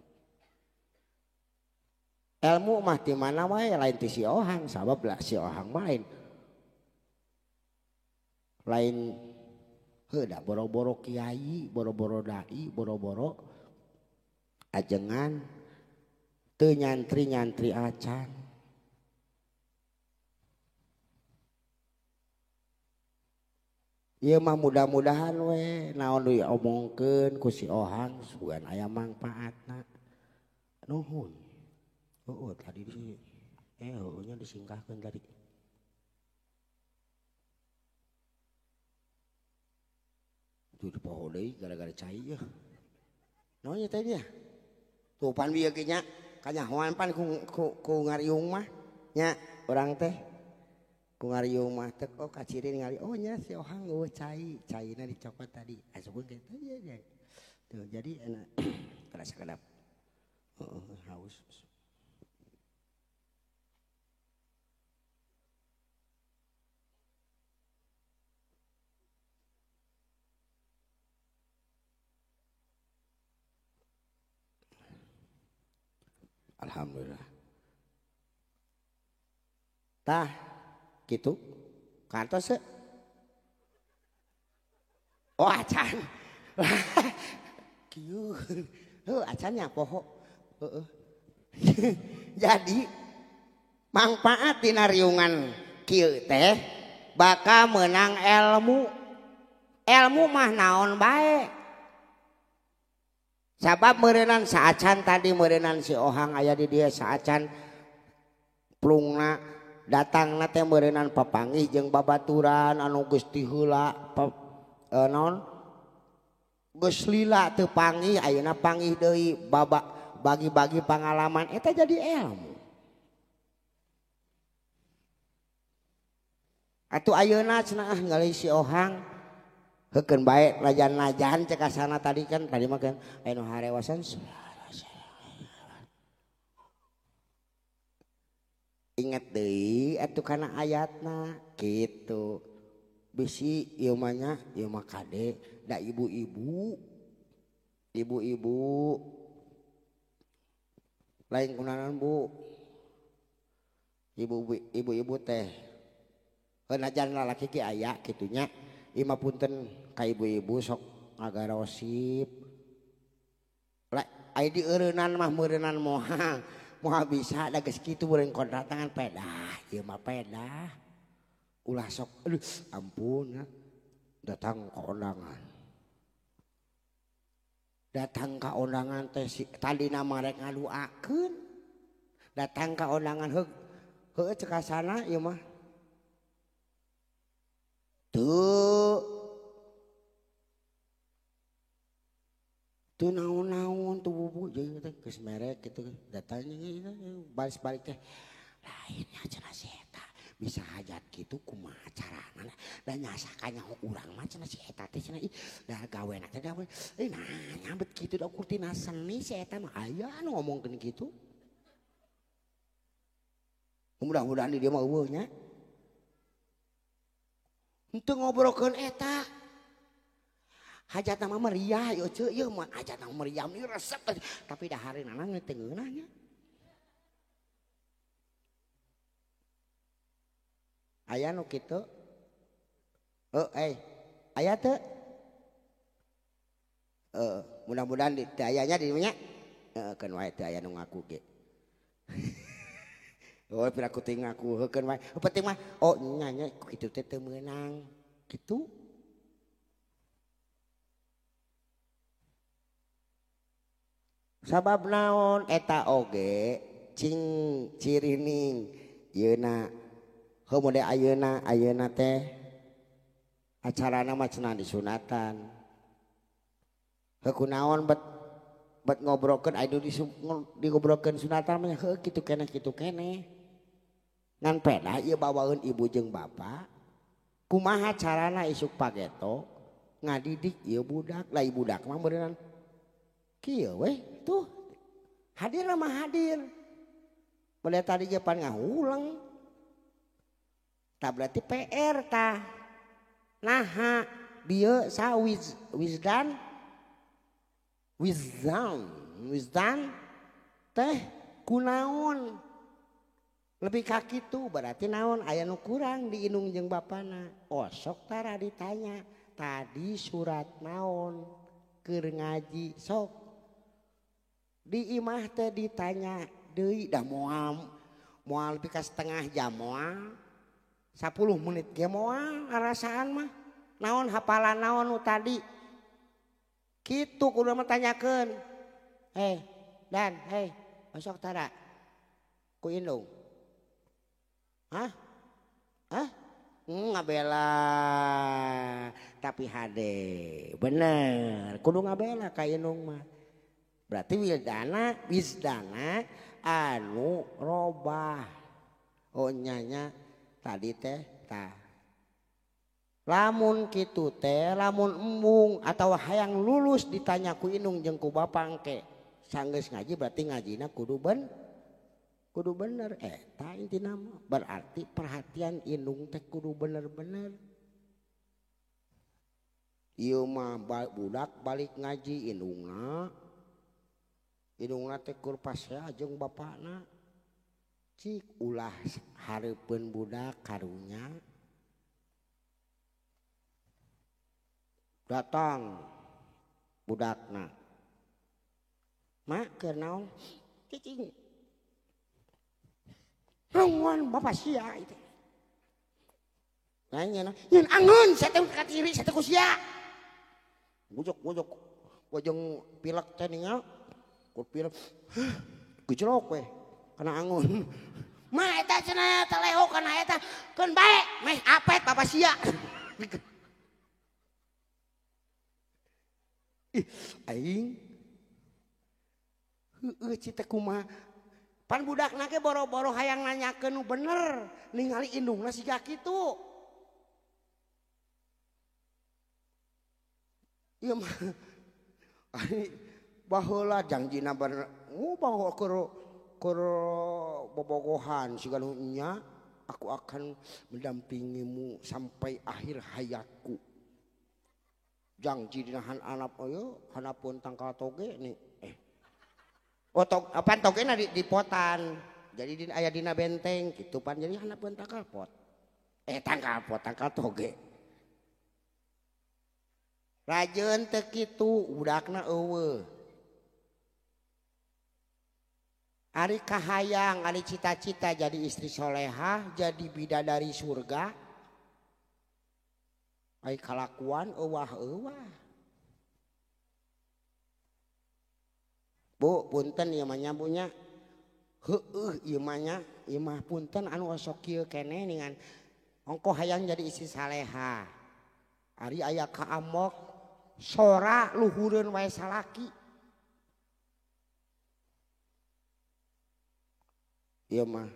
B: Ilmu mah di mana wae lain ti si Ohang sabab lah si Ohang mah lain heuh da boro-boro kiai, boro-boro dai, boro-boro ajengan teu nyantri-nyantri acan. Ieu mah mudah-mudahan we naon diomongkeun ku si Ohang sugan aya mangpaatna. Nuhun. Heueuh tadi di heueuh nya disingkahkeun tadi. Tuh dipoho deui gara-gara cai ya. Naon nya teh dia? Tuh pan bieu ge nya kanyahoan pan ku ngariung mah nya urang teh. Ku ngariung mah teh oh kaciri ningali oh nya si Ohang eueuh cai, caina dicokot tadi. Asupkeun kitu nya. Tuh jadi enak kerasa kedap. Heeh, haus. Alhamdulillah. Tah gitu. Kantos se. Oh acan. Kieu. Heuh acan nya poho. Heeh. Jadi mangpaat dina riungan kieu teh bakal meunang ilmu. Ilmu mah naon bae. Sabab meureunan saacan tadi meureunan si Ohang aya di dieu saacan plungna datangna teh meureunan papanggih jeung babaturan anu geus ti heula naon geus lila teu panggih ayeuna panggih deui bagi-bagi pangalaman eta jadi ilmu. Atuh ayeuna cenah ngalih si Ohang heukeun bae lajan-lajan cek asana tadi kan tadi mah kan aya nu harewasan inget deui atuh kana ayatna kitu bisi ieu mah nya ieu mah kade da ibu-ibu ibu-ibu lain kunaon bu ibu-ibu teh najan lalaki ge aya kitu nya ieu mah punten ka ibu-ibu sok ngagarosip lek aya di eureunnan mah meureunan moal moal bisa da geus kitu meureun kontratangan pedah ieu mah pedah ulah sok aduh ampun ya. Datang ka undangan datang ka undangan teh si tadina mah rek ngaduakeun datang ka undangan heug heueuh cek asana ieu mah tuh tuh naon-naon tuh bubu jadi teh geus merek gitu datangnya baris-balik teh lainnya cenah si eta bisa hajat kitu kumaha carana da nyasakanya urang mah cenah si eta teh cenah ih da gawena teh gawe nah nyambet kitu da ukur tina seni si eta mah aya anu ngomongkeun kitu mudah-mudahan di dieu mah eueuh nya henteu ngobrolkeun eta hajatna mah meriah ieu ceu ieu mah hajatna meriah ieu resep tapi dahareunana teu ngeunah nya aya nu kitu aya teu mudah-mudahan teu aya nya di nya heeh keun wae teu aya nu ngaku ge oh pira ku teu ngaku heukeun wae penting mah oh nya nya kitu teh teu meunang kitu. Sabab naon eta oge cing cirining yeuna heuh mode ayeuna ayeuna teh acarana mah cenah disunatan heuh kunaon bet ngobrolkeun aya digobrolkeun sunatan mah heuh kitu keneh ngan pedah ieu bawaeun ibu jeung bapak kumaha carana isuk pageto ngadidik ieu budak lah ieu budak mah beuneunan kieu weh tuh hadir mah hadir boleh tadi ge pan ngahulang tah berarti PR tah naha bieu sa wisdan wisdan teh kunaon lebih ka kitu berarti naon aya nu kurang di indung jeung bapana osok tara ditanya tadi surat naon keur ngaji sok di imah teh ditanya deui dah moal lebih ka setengah jam moal 10 menit ge moal ngarasaan mah naon hapalan naon nu tadi kitu kudu mah tanyakeun hei dan hei osok tara ku indung hah hah ngabela tapi hade bener kudu ngabela ka indung mah. Berarti wildana wisdana anu robah. Oh nyanya tadi teh tah. Lamun kitu teh lamun embung atau hayang lulus ditanya ku indung jeung ku bapa engke sanggeus ngaji berarti ngajina kudu kudu bener eta intina mah berarti perhatian indung teh kudu bener-bener. Ieu mah budak balik ngaji indungna indungna teh keur pasea jeung bapana cik ulah hareupeun budak karunya. Datang budakna mak keur naon cicing rongwan bapak sia itu nanya nyen angeun sia teh katiri sia teh ku sia gojok gojong pilek teh ningal ku pilek gejlok we kana angeun mah eta cenah teleho kana eta keun bae meh apet bapak sia. Ih, aing heueuh cita kumaha pan budakna ge boro-boro hayang nanyakeun nu bener ningali indungna siga kitu. Ieu mah ari baheula jangjina bener bawa keur bobogohan siga nu nya aku akan mendampingimu sampai akhir hayatku. Jangji dinahan anap oyo hanapun tangkal toge nih oh tog apaan toge na di potan jadi di aya dina benteng gitu pan jadi hanapun tangkal pot tangkal pot tangkal toge rajeun teu kitu budakna eueuh ari kahayang ari cita-cita jadi istri solehah jadi bidadari surga. Ai kalakuan euwah-euwah. Bu, punten ieu mah nya Bu nya. Heueuh ieu mah nya, ieu mah punten anu osok kieu keneh ningan. Ongko hayang jadi istri saleha. Ari aya kaamok sora luhureun wae salaki. Ieu mah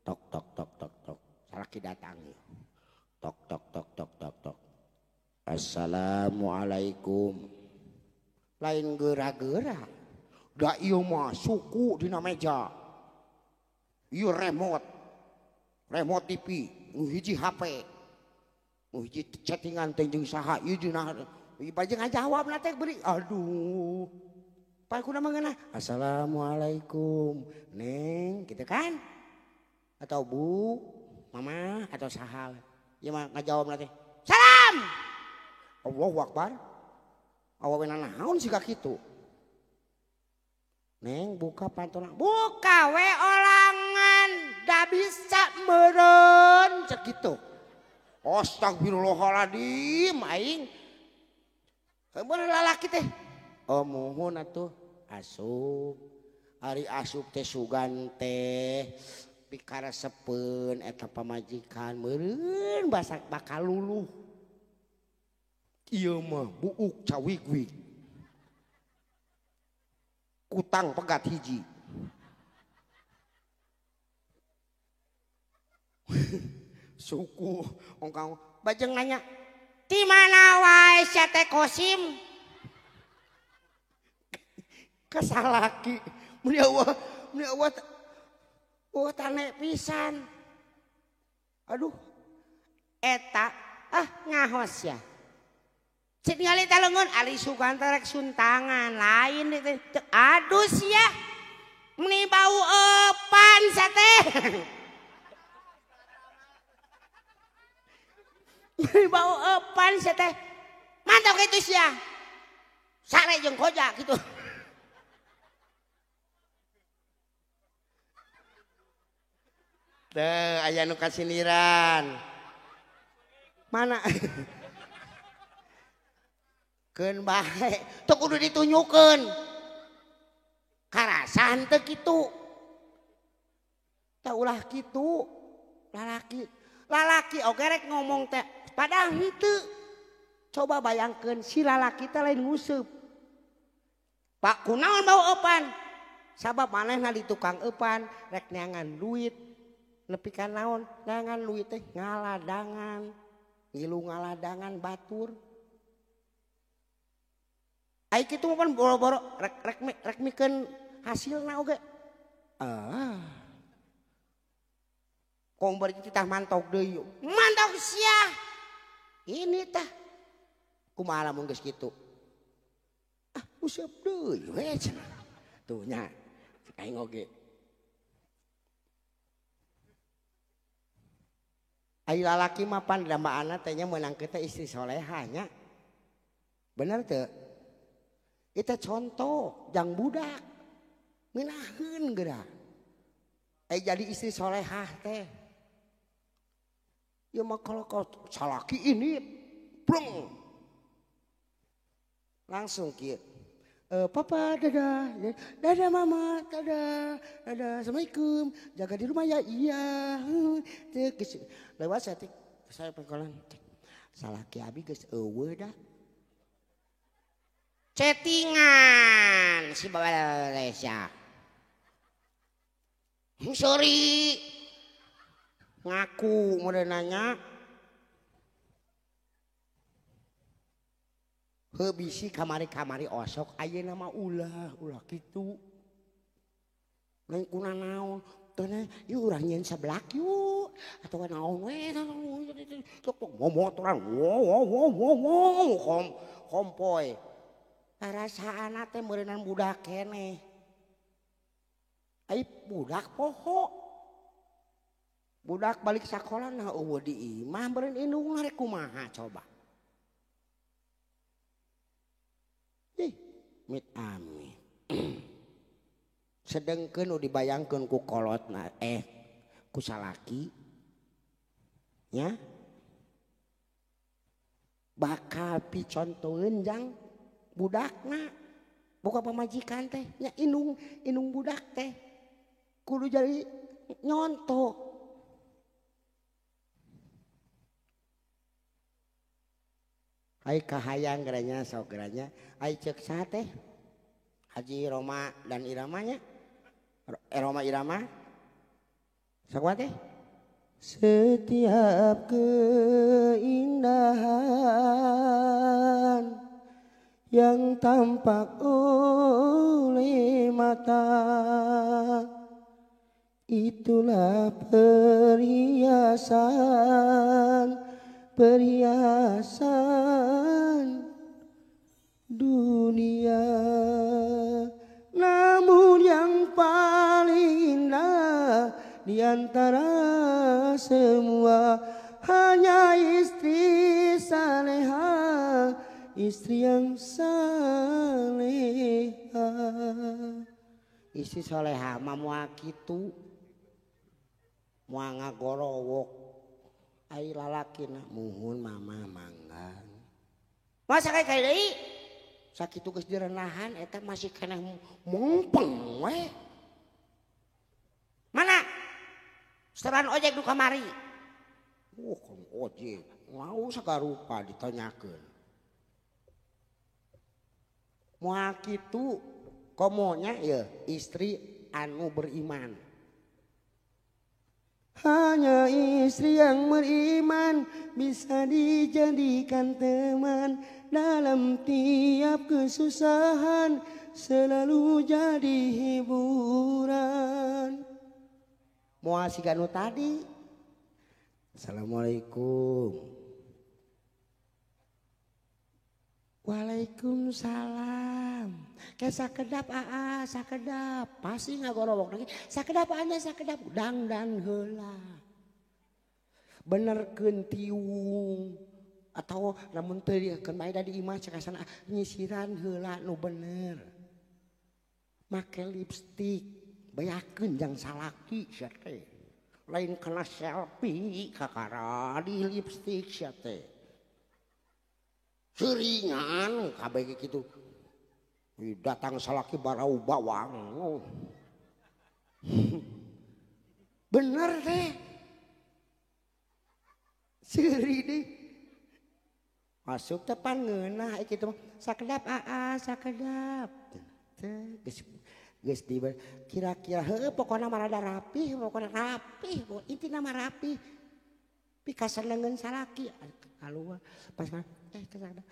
B: tok tok tok tok tok. Salaki datang ieu. Tok tok tok tok tok tok. Assalamualaikum. Lain gera-gera. Da ieu mah suku dina meja. Ieu remote. Remote TV, nu hiji HP. Nu hiji chattingan teh jeung saha ieu dina ieu bajeng ngajawabna teh beri. Aduh. Pan kudu mah Assalamualaikum. Neng, gitu kan? Atau Bu, Mama atau saha. Ieu mah ngajawabna teh. Salam. Allahu Akbar. Awawena naon siga kitu. Neng buka pantona. Buka we olangan da bisa meureun cek kitu. Astagfirullahaladzim aing. Kebener lalaki teh. Oh muhun atuh asup. Ari asup teh sugan teh pikaresepeun eta pamajikan meureun basak bakal luluh. Ieu mah buuk cawigwig. Kutang pegat hiji. Suku ongkang bajeng nanya, "Di mana wae sia teh Kosim?" Kasalaki. Mun eueuh, mun eueuh oh tane pisan. Aduh. Eta ah ngahos ya. Cik ningali teh leungeun ari sugan teh rek suntangan lain teh. Aduh sia. Meni bau eupan sia teh. Meni bau eupan sia teh. Mantap kitu sia. Sare jeung koja kitu. Teh aya nu kasindiran. Mana? Keun bae, teu kudu ditunjukkeun. Karasa henteu kitu. Tah ulah kitu. Lalaki. Lalaki oge rek ngomong teh padahal henteu. Coba bayangkeun si lalaki teh lain nguseup. Pak kunaon bau eupan? Sabab manehna di tukang eupan rek neangan duit. Nepi ka naon? Neangan duit teh ngaladangan. Ngilu ngaladangan batur. Ai kitu mah pan boro-boro rek rek mikeun hasilna oge. Ah. Kong bari titah mantok deui. Mantok sia. Ini tah. Kumaha lamun geus kitu? Ah, useup deui we cenah. Tuh nya. Aing oge. Ai lalaki mah pan dambaanna teh nya meunang teh istri soleha nya. Bener teu? Kita contoh jang budak. Ngeunaheun geura. Ai jadi istri solehah teh. Ya mah kalau kau salaki ini breng. Langsung kieu. Papa dadah, dadah mama, dadah, dadah, assalamualaikum, jaga di rumah ya, iya. Lewat saya pengkolan, salaki abi geus eueuh dah. Chattingan si bapak Malaysia. Sorry, ngaku meureun nanya. Heuh bisi kamari-kamari osok ayeuna mah ulah ulah kitu. Lain kuna naon teh yeuh urang nyeun seblak yuk atawa naon we tok momotoran wo wo wo wo kompoy. Karasaana teh meureunan budak keneh. Ai budak poho. Budak balik sakola nah eueuh di imah meureun indungna rek kumaha coba. Ih, mit amin. Sedengkeun nu dibayangkeun ku kolotna ku salaki nya bakal picontoeun jang budakna boga pamajikan teh nya indung indung budak teh kudu jadi nyontoh. Ai kahayang geranya sok geranya ai ceuk saha teh Haji Roma dan Iramanya Roma Irama sok teh setiap keindahan yang tampak oleh mata itulah perhiasan perhiasan dunia. Namun yang paling indah di antara semua hanya istri saleha, istri yang saleha. Istri soleha mah moal kitu, moal ngagorowok. Ai lalakina muhun mama mangga. Masa kayak kayak deui? Sakitu geus direnahan eta masih keneh mongpeng we. Mana? Setoran ojek nu kamari. Kang ojek mau sagarupa ditanyakeun. Moal kitu komonya ya istri anu beriman. Hanya istri yang beriman bisa dijadikan teman dalam tiap kesusahan selalu jadi hiburan. Moal siga nu tadi. Assalamualaikum. Waalaikumsalam. Kayak sakedap aa, sakedap. Pasti ngagorowok lagi. Sakedap anya sakedap. Dangdan heula. Benerkeun tiung atau lamun teu diekeun bae da di imah cekasana nyisiran heula nu bener. Make lipstik, beakeun jang salaki sia teh. Lain kena selfie kakara di lipstik sia teh. Seringan kabeh kitu. Datang salaki barau bawang. Bener teh. Seuri deh. Masuk teh pan ngeunah kitu mah sakedap aa sakedap. Teh geus geus di kira-kira heueuh pokona mah rada rapih, pokona rapih, intina mah rapih. Pikasenengeun salaki kaluar pas sakedap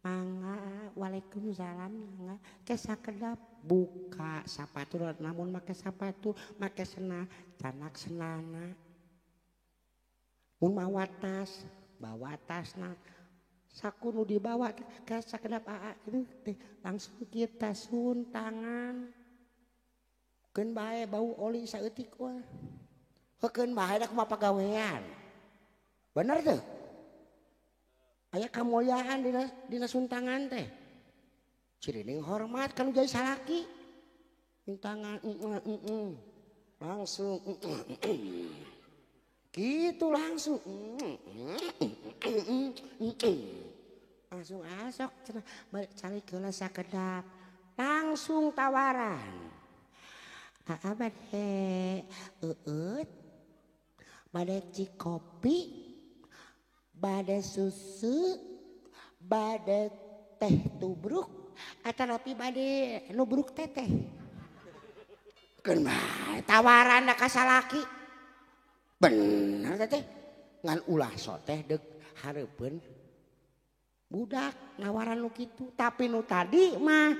B: mangga waalaikumsalam mangga ke sakedap buka sapatu namun make sapatu make sena canak senana mun mawa tas bawa tasna saku nu dibawa ke sakedap aa teh langsung kita sun tangan keun bae bau oli saeutik wah heukeun bae da kumaha pagawean. Bener tuh? Aya kamuliaan dina suntangan teh. Cirining hormat kan jadi salaki. Suntangan langsung gitu langsung langsung asok cenah balik cari geula sakedap. Langsung tawaran. Aa bade eueut bade cikopi bade susu, bade teh tubruk, atanapi bade nubruk teteh. Keun bae tawaran ka salaki. Bener teteh. Ngan ulah soteh deuk hareupeun budak nawaran nu kitu. Tapi nu tadi mah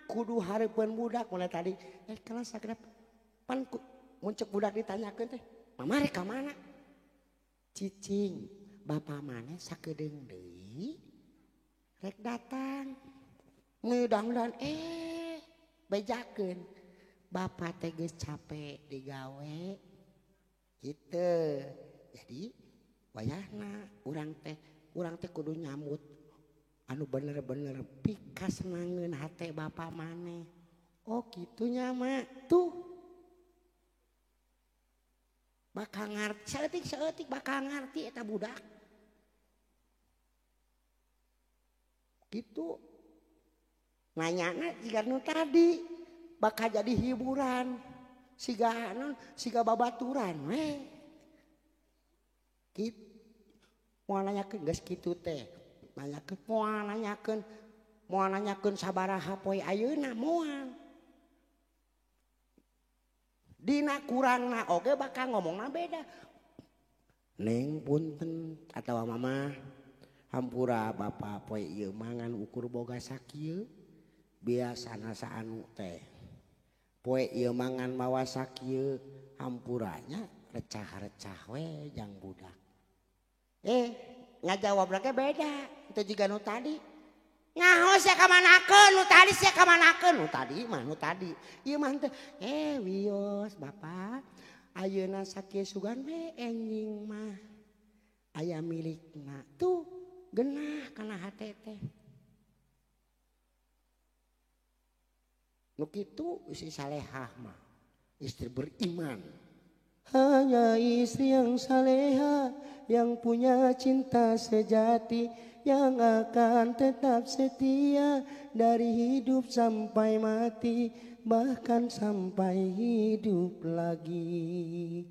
B: kudu hareupeun budak mulai tadi. Kelas sakedap pan mun ceuk budak ditanyakeun teh, "Mama rek ka mana?" Cicing. Bapak mana sakedeung deui rek datang ngedangdan bejakeun bapak teh geus capek digawe kitu. Jadi wayahna urang teh kudu nyambut anu bener-bener pikasenangeun hate bapak maneh. Oh kitunya mak tuh bakal ngarti saeutik-saeutik bakal ngarti eta budak. Gitu nanyana jiga nu tadi bakal jadi hiburan siga non siga babaturan we kitu moal nanyakeun geus kitu teh nanyakeun moal nanyakeun sabaraha poe ayeuna moal dina kurangna oge bakal ngomongna beda. Neng punten atawa mama hampura bapak poe ieu mangan ukur boga sakieu biasana saanu teh poe ieu mangan mawa sakieu hampuranya recah-recah we jang budak. Ngajawab lagi beda itu juga nu tadi nyaho sia ka manakeun nu tadi sia ka manakeun nu tadi mah nu tadi ieu mah teh wios bapak ayeuna sakieu sugan we enjing mah aya milikna tuh genah kana hate teh. Nu kitu istri salehah mah, istri beriman. Hanya istri yang saleha yang punya cinta sejati yang akan tetap setia dari hidup sampai mati bahkan sampai hidup lagi.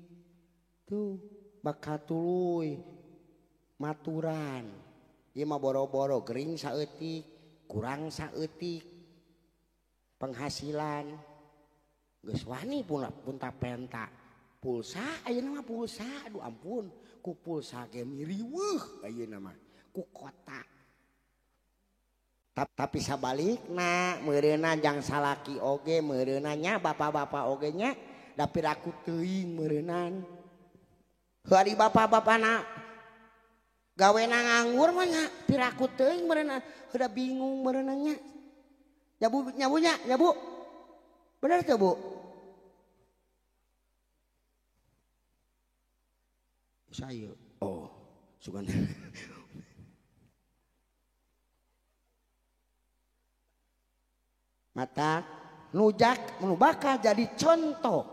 B: Tuh bakal tuluy maturan. Ieu mah boro-boro gering saeutik, kurang saeutik penghasilan. Geus wani pun punta-penta. Pulsa ayeuna mah pulsa, aduh ampun, ku pulsa ge miriweuh ayeuna mah, ku kota. Tapi sabalikna meureunna jang salaki oge meureunna nya bapak-bapak oge nya da piraku teuing meureunan. Heuh ari bapak-bapana gawena nganggur mah nya piraku teuing meureunna, heuh bingung meureunna nya. Nyabu nyabunya, nyabu. Bener teu, Bu? Saya oh, sugan. Mata nujak nu bakal jadi contoh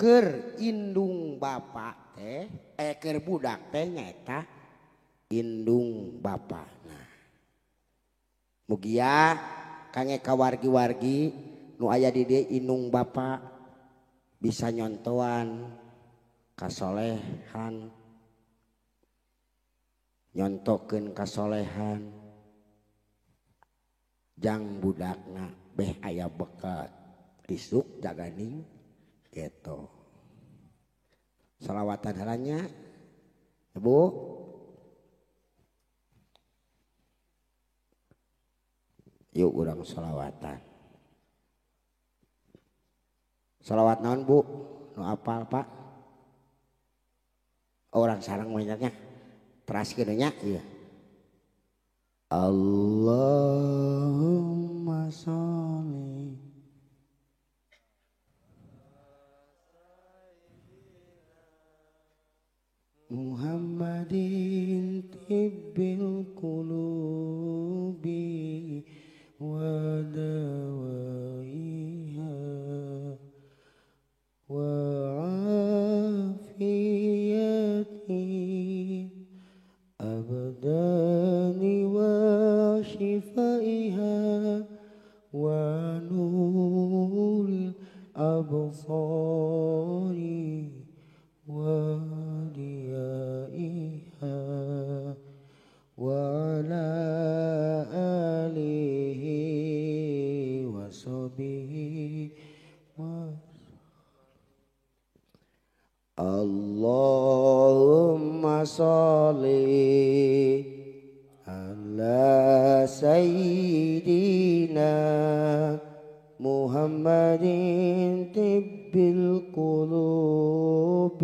B: keur indung bapak teh keur budak teh nyaeta indung bapana. Mugia kange kawargi-wargi nu aya di dieu indung bapak bisa nyontoan kasolehan Nyontokeun kasolehan jang budakna beh aya bekal isuk jaganing geto. Salawatan halanya Ibu. Yuk urang salawatan. Salawat naon Bu? Nu apal Pak? Orang sarang banyaknya. Teraskeun nya ieu. Allahumma sholli Muhammadin tibbil qulubi wa dawaiha wa afiyati abdani wa shifaiha wa nuril absari wa diyaiha wa ala alihi wa sahbihi wa Allahumma sholli ala sayyidina Muhammadin tibbil qulubi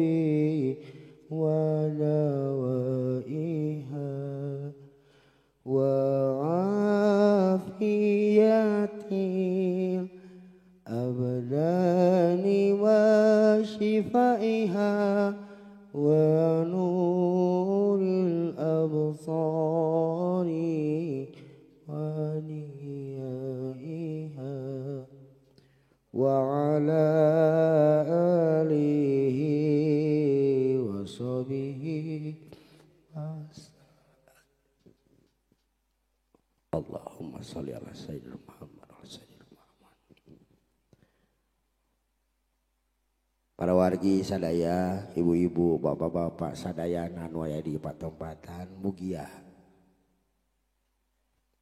B: wa dawaiha wa afiyatil abdani wa shifaiha wa nuril absari wa niyaiha wa ala alihi wa sahbihi. Allahumma sholli ala sayyidina Muhammad wa ala sayyidina Muhammad. Para wargi sadaya, ibu-ibu, bapak-bapak sadaya anu aya di patempatan mugia.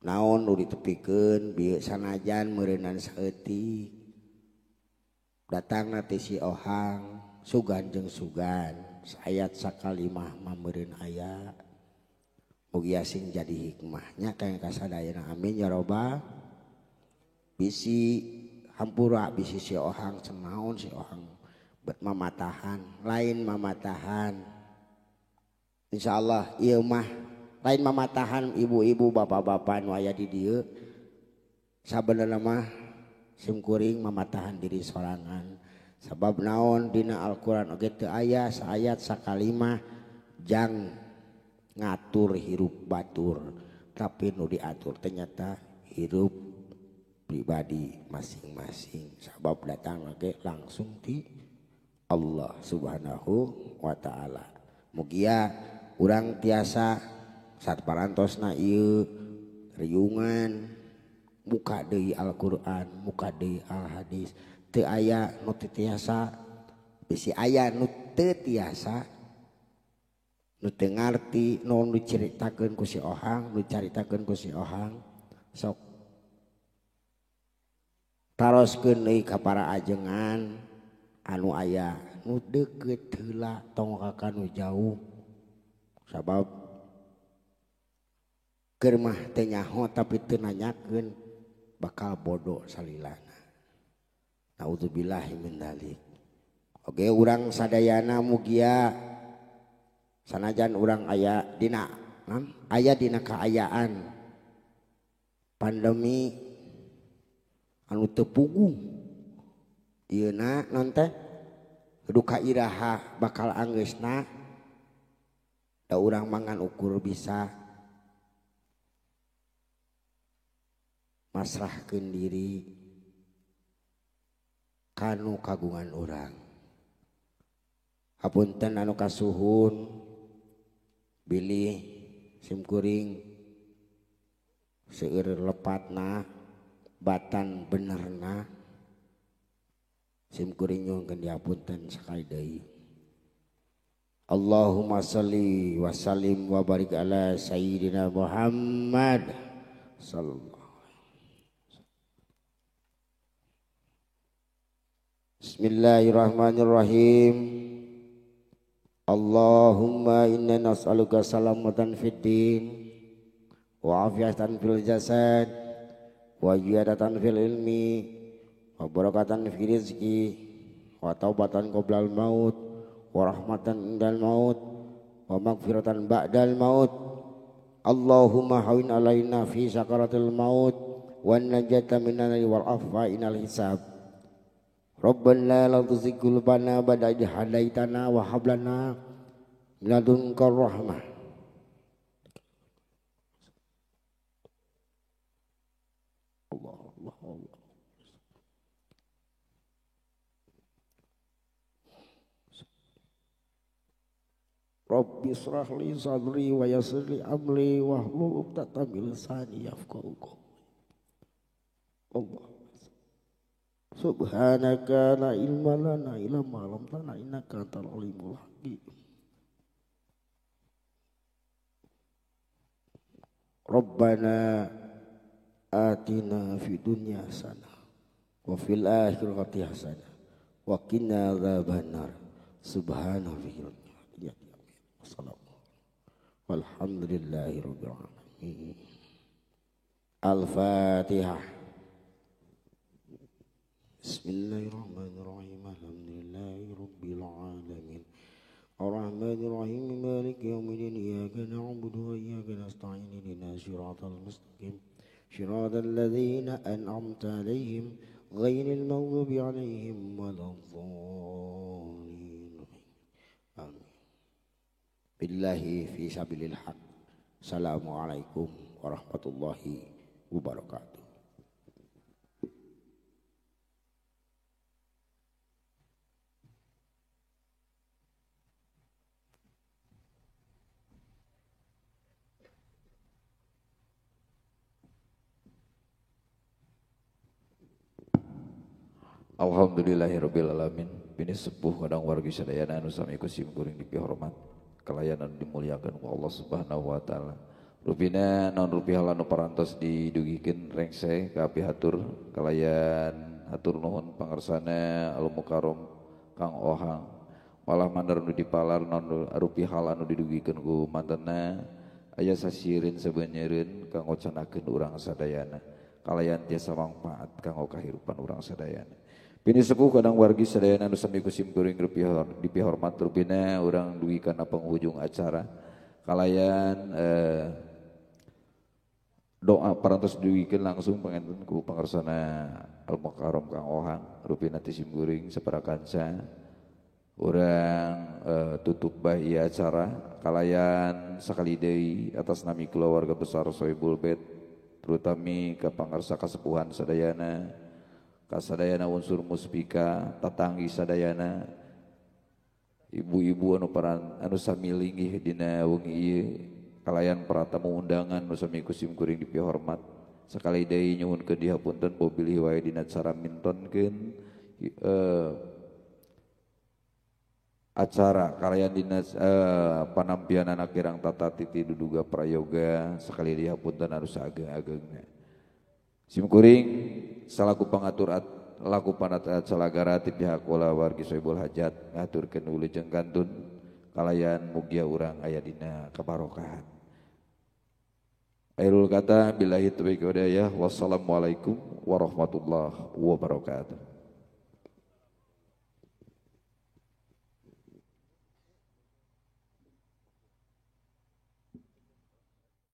B: Naon nu ditepikeun bieu sanajan meureunnan saeutik. Datangna ti si Ohang sugan jeung sugan, saayat sakalimah mah meureun aya. Mugia sing jadi hikmahnya kang kasadayana amin ya robbal. Bisi hampura bisi si Ohang senaon si Ohang bet mamatahan lain mamatahan. Insyaallah ieu mah lain mamatahan ibu-ibu bapak-bapak nu aya di dieu. Sabenerna mah simkuring mamatahan diri sorangan. Sabab naon dina Al-Qur'an oge teu aya saayat sakalimah jang ngatur hirup batur, tapi nu diatur ternyata hirup pribadi masing-masing. Sabab datang lagi langsung di Allah Subhanahu wa ta'ala. Mugia urang tiasa saat parantosna ieu riungan muka deui Al-Qur'an, muka deui Al-Hadis, teu aya nu teu tiasa, bisi aya nu teu tiasa, nu teu ngarti nu dicaritakeun ku si Ohang, nu dicaritakeun ku si Ohang, sok taroskeun deui ka para ajengan anu aya nu deukeut heula tong ka nu jauh. Sabab keur mah teu nyaho tapi teu nanyakeun bakal bodoh salilana. Naudzubillahi min dzalik. Oge urang sadayana mugia sanajan urang aya dina aya dina kaayaan pandemi anu teu puguh ieu na non teh duka iraha bakal anggeusna da urang mangan ukur bisa masrahkeun diri kanu kagungan urang. Hapunten anu kasuhun bilih simkuring seueur lepatna batan benerna simkuring nyuhunkeun dihapunten sakali deui. Allahumma salli wa sallim wa barik ala sayyidina Muhammad sallallahu alaihi wasallam. Bismillahirrahmanirrahim. Allahumma inna nas'aluka salamatan fid din wa afiatan fil jasad wa ziyadatan fil ilmi wa barakatan fi rizqi wa taubatan qoblal maut wa rahmatan indal maut wa maghfiratan ba'dal maut. Allahumma hawin alaina fi sakaratil maut wan najata minan nari wal afwa inal hisab. Rabbana la tuzigh qulubana ba'da idh hadaitana wa hab lana min ladunka rahmah. Allah Allah Allah. Rabbi israh li sadri wa yassir li amri wahlul 'uqdatam min lisani yafqahu qawli. Allah. Subhanaka la ilma lana illa ma 'allamtana innaka antal alimul hakim. Rabbana atina fid dunya hasanah wa fil akhirati hasanah wa qina adzabannar. Subhana rabbika walhamdulillahi rabbil alamin. Al-Fatihah. Bismillahirrahmanirrahim. Alhamdulillahi rabbil alamin. Arrahmanirrahim. Maliki yaumiddin. Iyyaka na'budu wa iyyaka nasta'in. Ihdinas siratal mustaqim. Siratal ladzina an'amta 'alaihim ghairil maghdubi 'alaihim waladdallin. Amin. Billahi fi sabilil haq. Assalamualaikum warahmatullahi wabarakatuh.
A: Alhamdulillahirabbil alamin. Bini sepuh kadang wargi sadayana anu sami ku sim kuring dipihormat kalayan anu dimuliakeun ku Allah Subhanahu wa taala. Rupina naon rupi hal anu parantos didugikeun rengse ka pihatur kalayan hatur nuhun pangersana al mukarram Kang Ohang. Malah mandar nu dipalar naon rupi hal anu didugikeun ku mantenna aya sasieureun sabeunyereun kanggo canakeun urang sadayana. Kalayan tiasa mangpaat kanggo kahirupan urang sadayana. Bini sepuh kadang wargi sadayana anu sami ku sim kuring dipihormat rupina urang dugi kana penghujung acara kalayan doa parantos dugikeun langsung panganten ku pangersana Al Mukarram Kang Ohang rupina ti sim kuring sapara kanca urang tutup bae ieu acara kalayan sakali deui atas nami keluarga besar Sohibul Bait terutami ka pangersa kasepuhan sadayana kasadayana unsur muspika tatanggi sadayana ibu-ibu anu paran anu sami linggih dina wengi ieu kalayan para tamu undangan nu sami ku sim kuring dipihormat sakali deui nyuhunkeun dihapunten bobilih wae dina cara mintonkeun acara kalayan dina panampian anak kirang tata titi duduga prayoga sakali deui hapunten anu saageng-agengna. Sim kuring salaku pangatur laku panata calagara ti pihak kula wargi Sohibul Hajat ngaturkeun wilujeng kantun kalayan mugia urang aya dina kabarokahan. Akhirul kata billahi taufiq wal hidayah. Wassalamualaikum warahmatullahi wabarakatuh.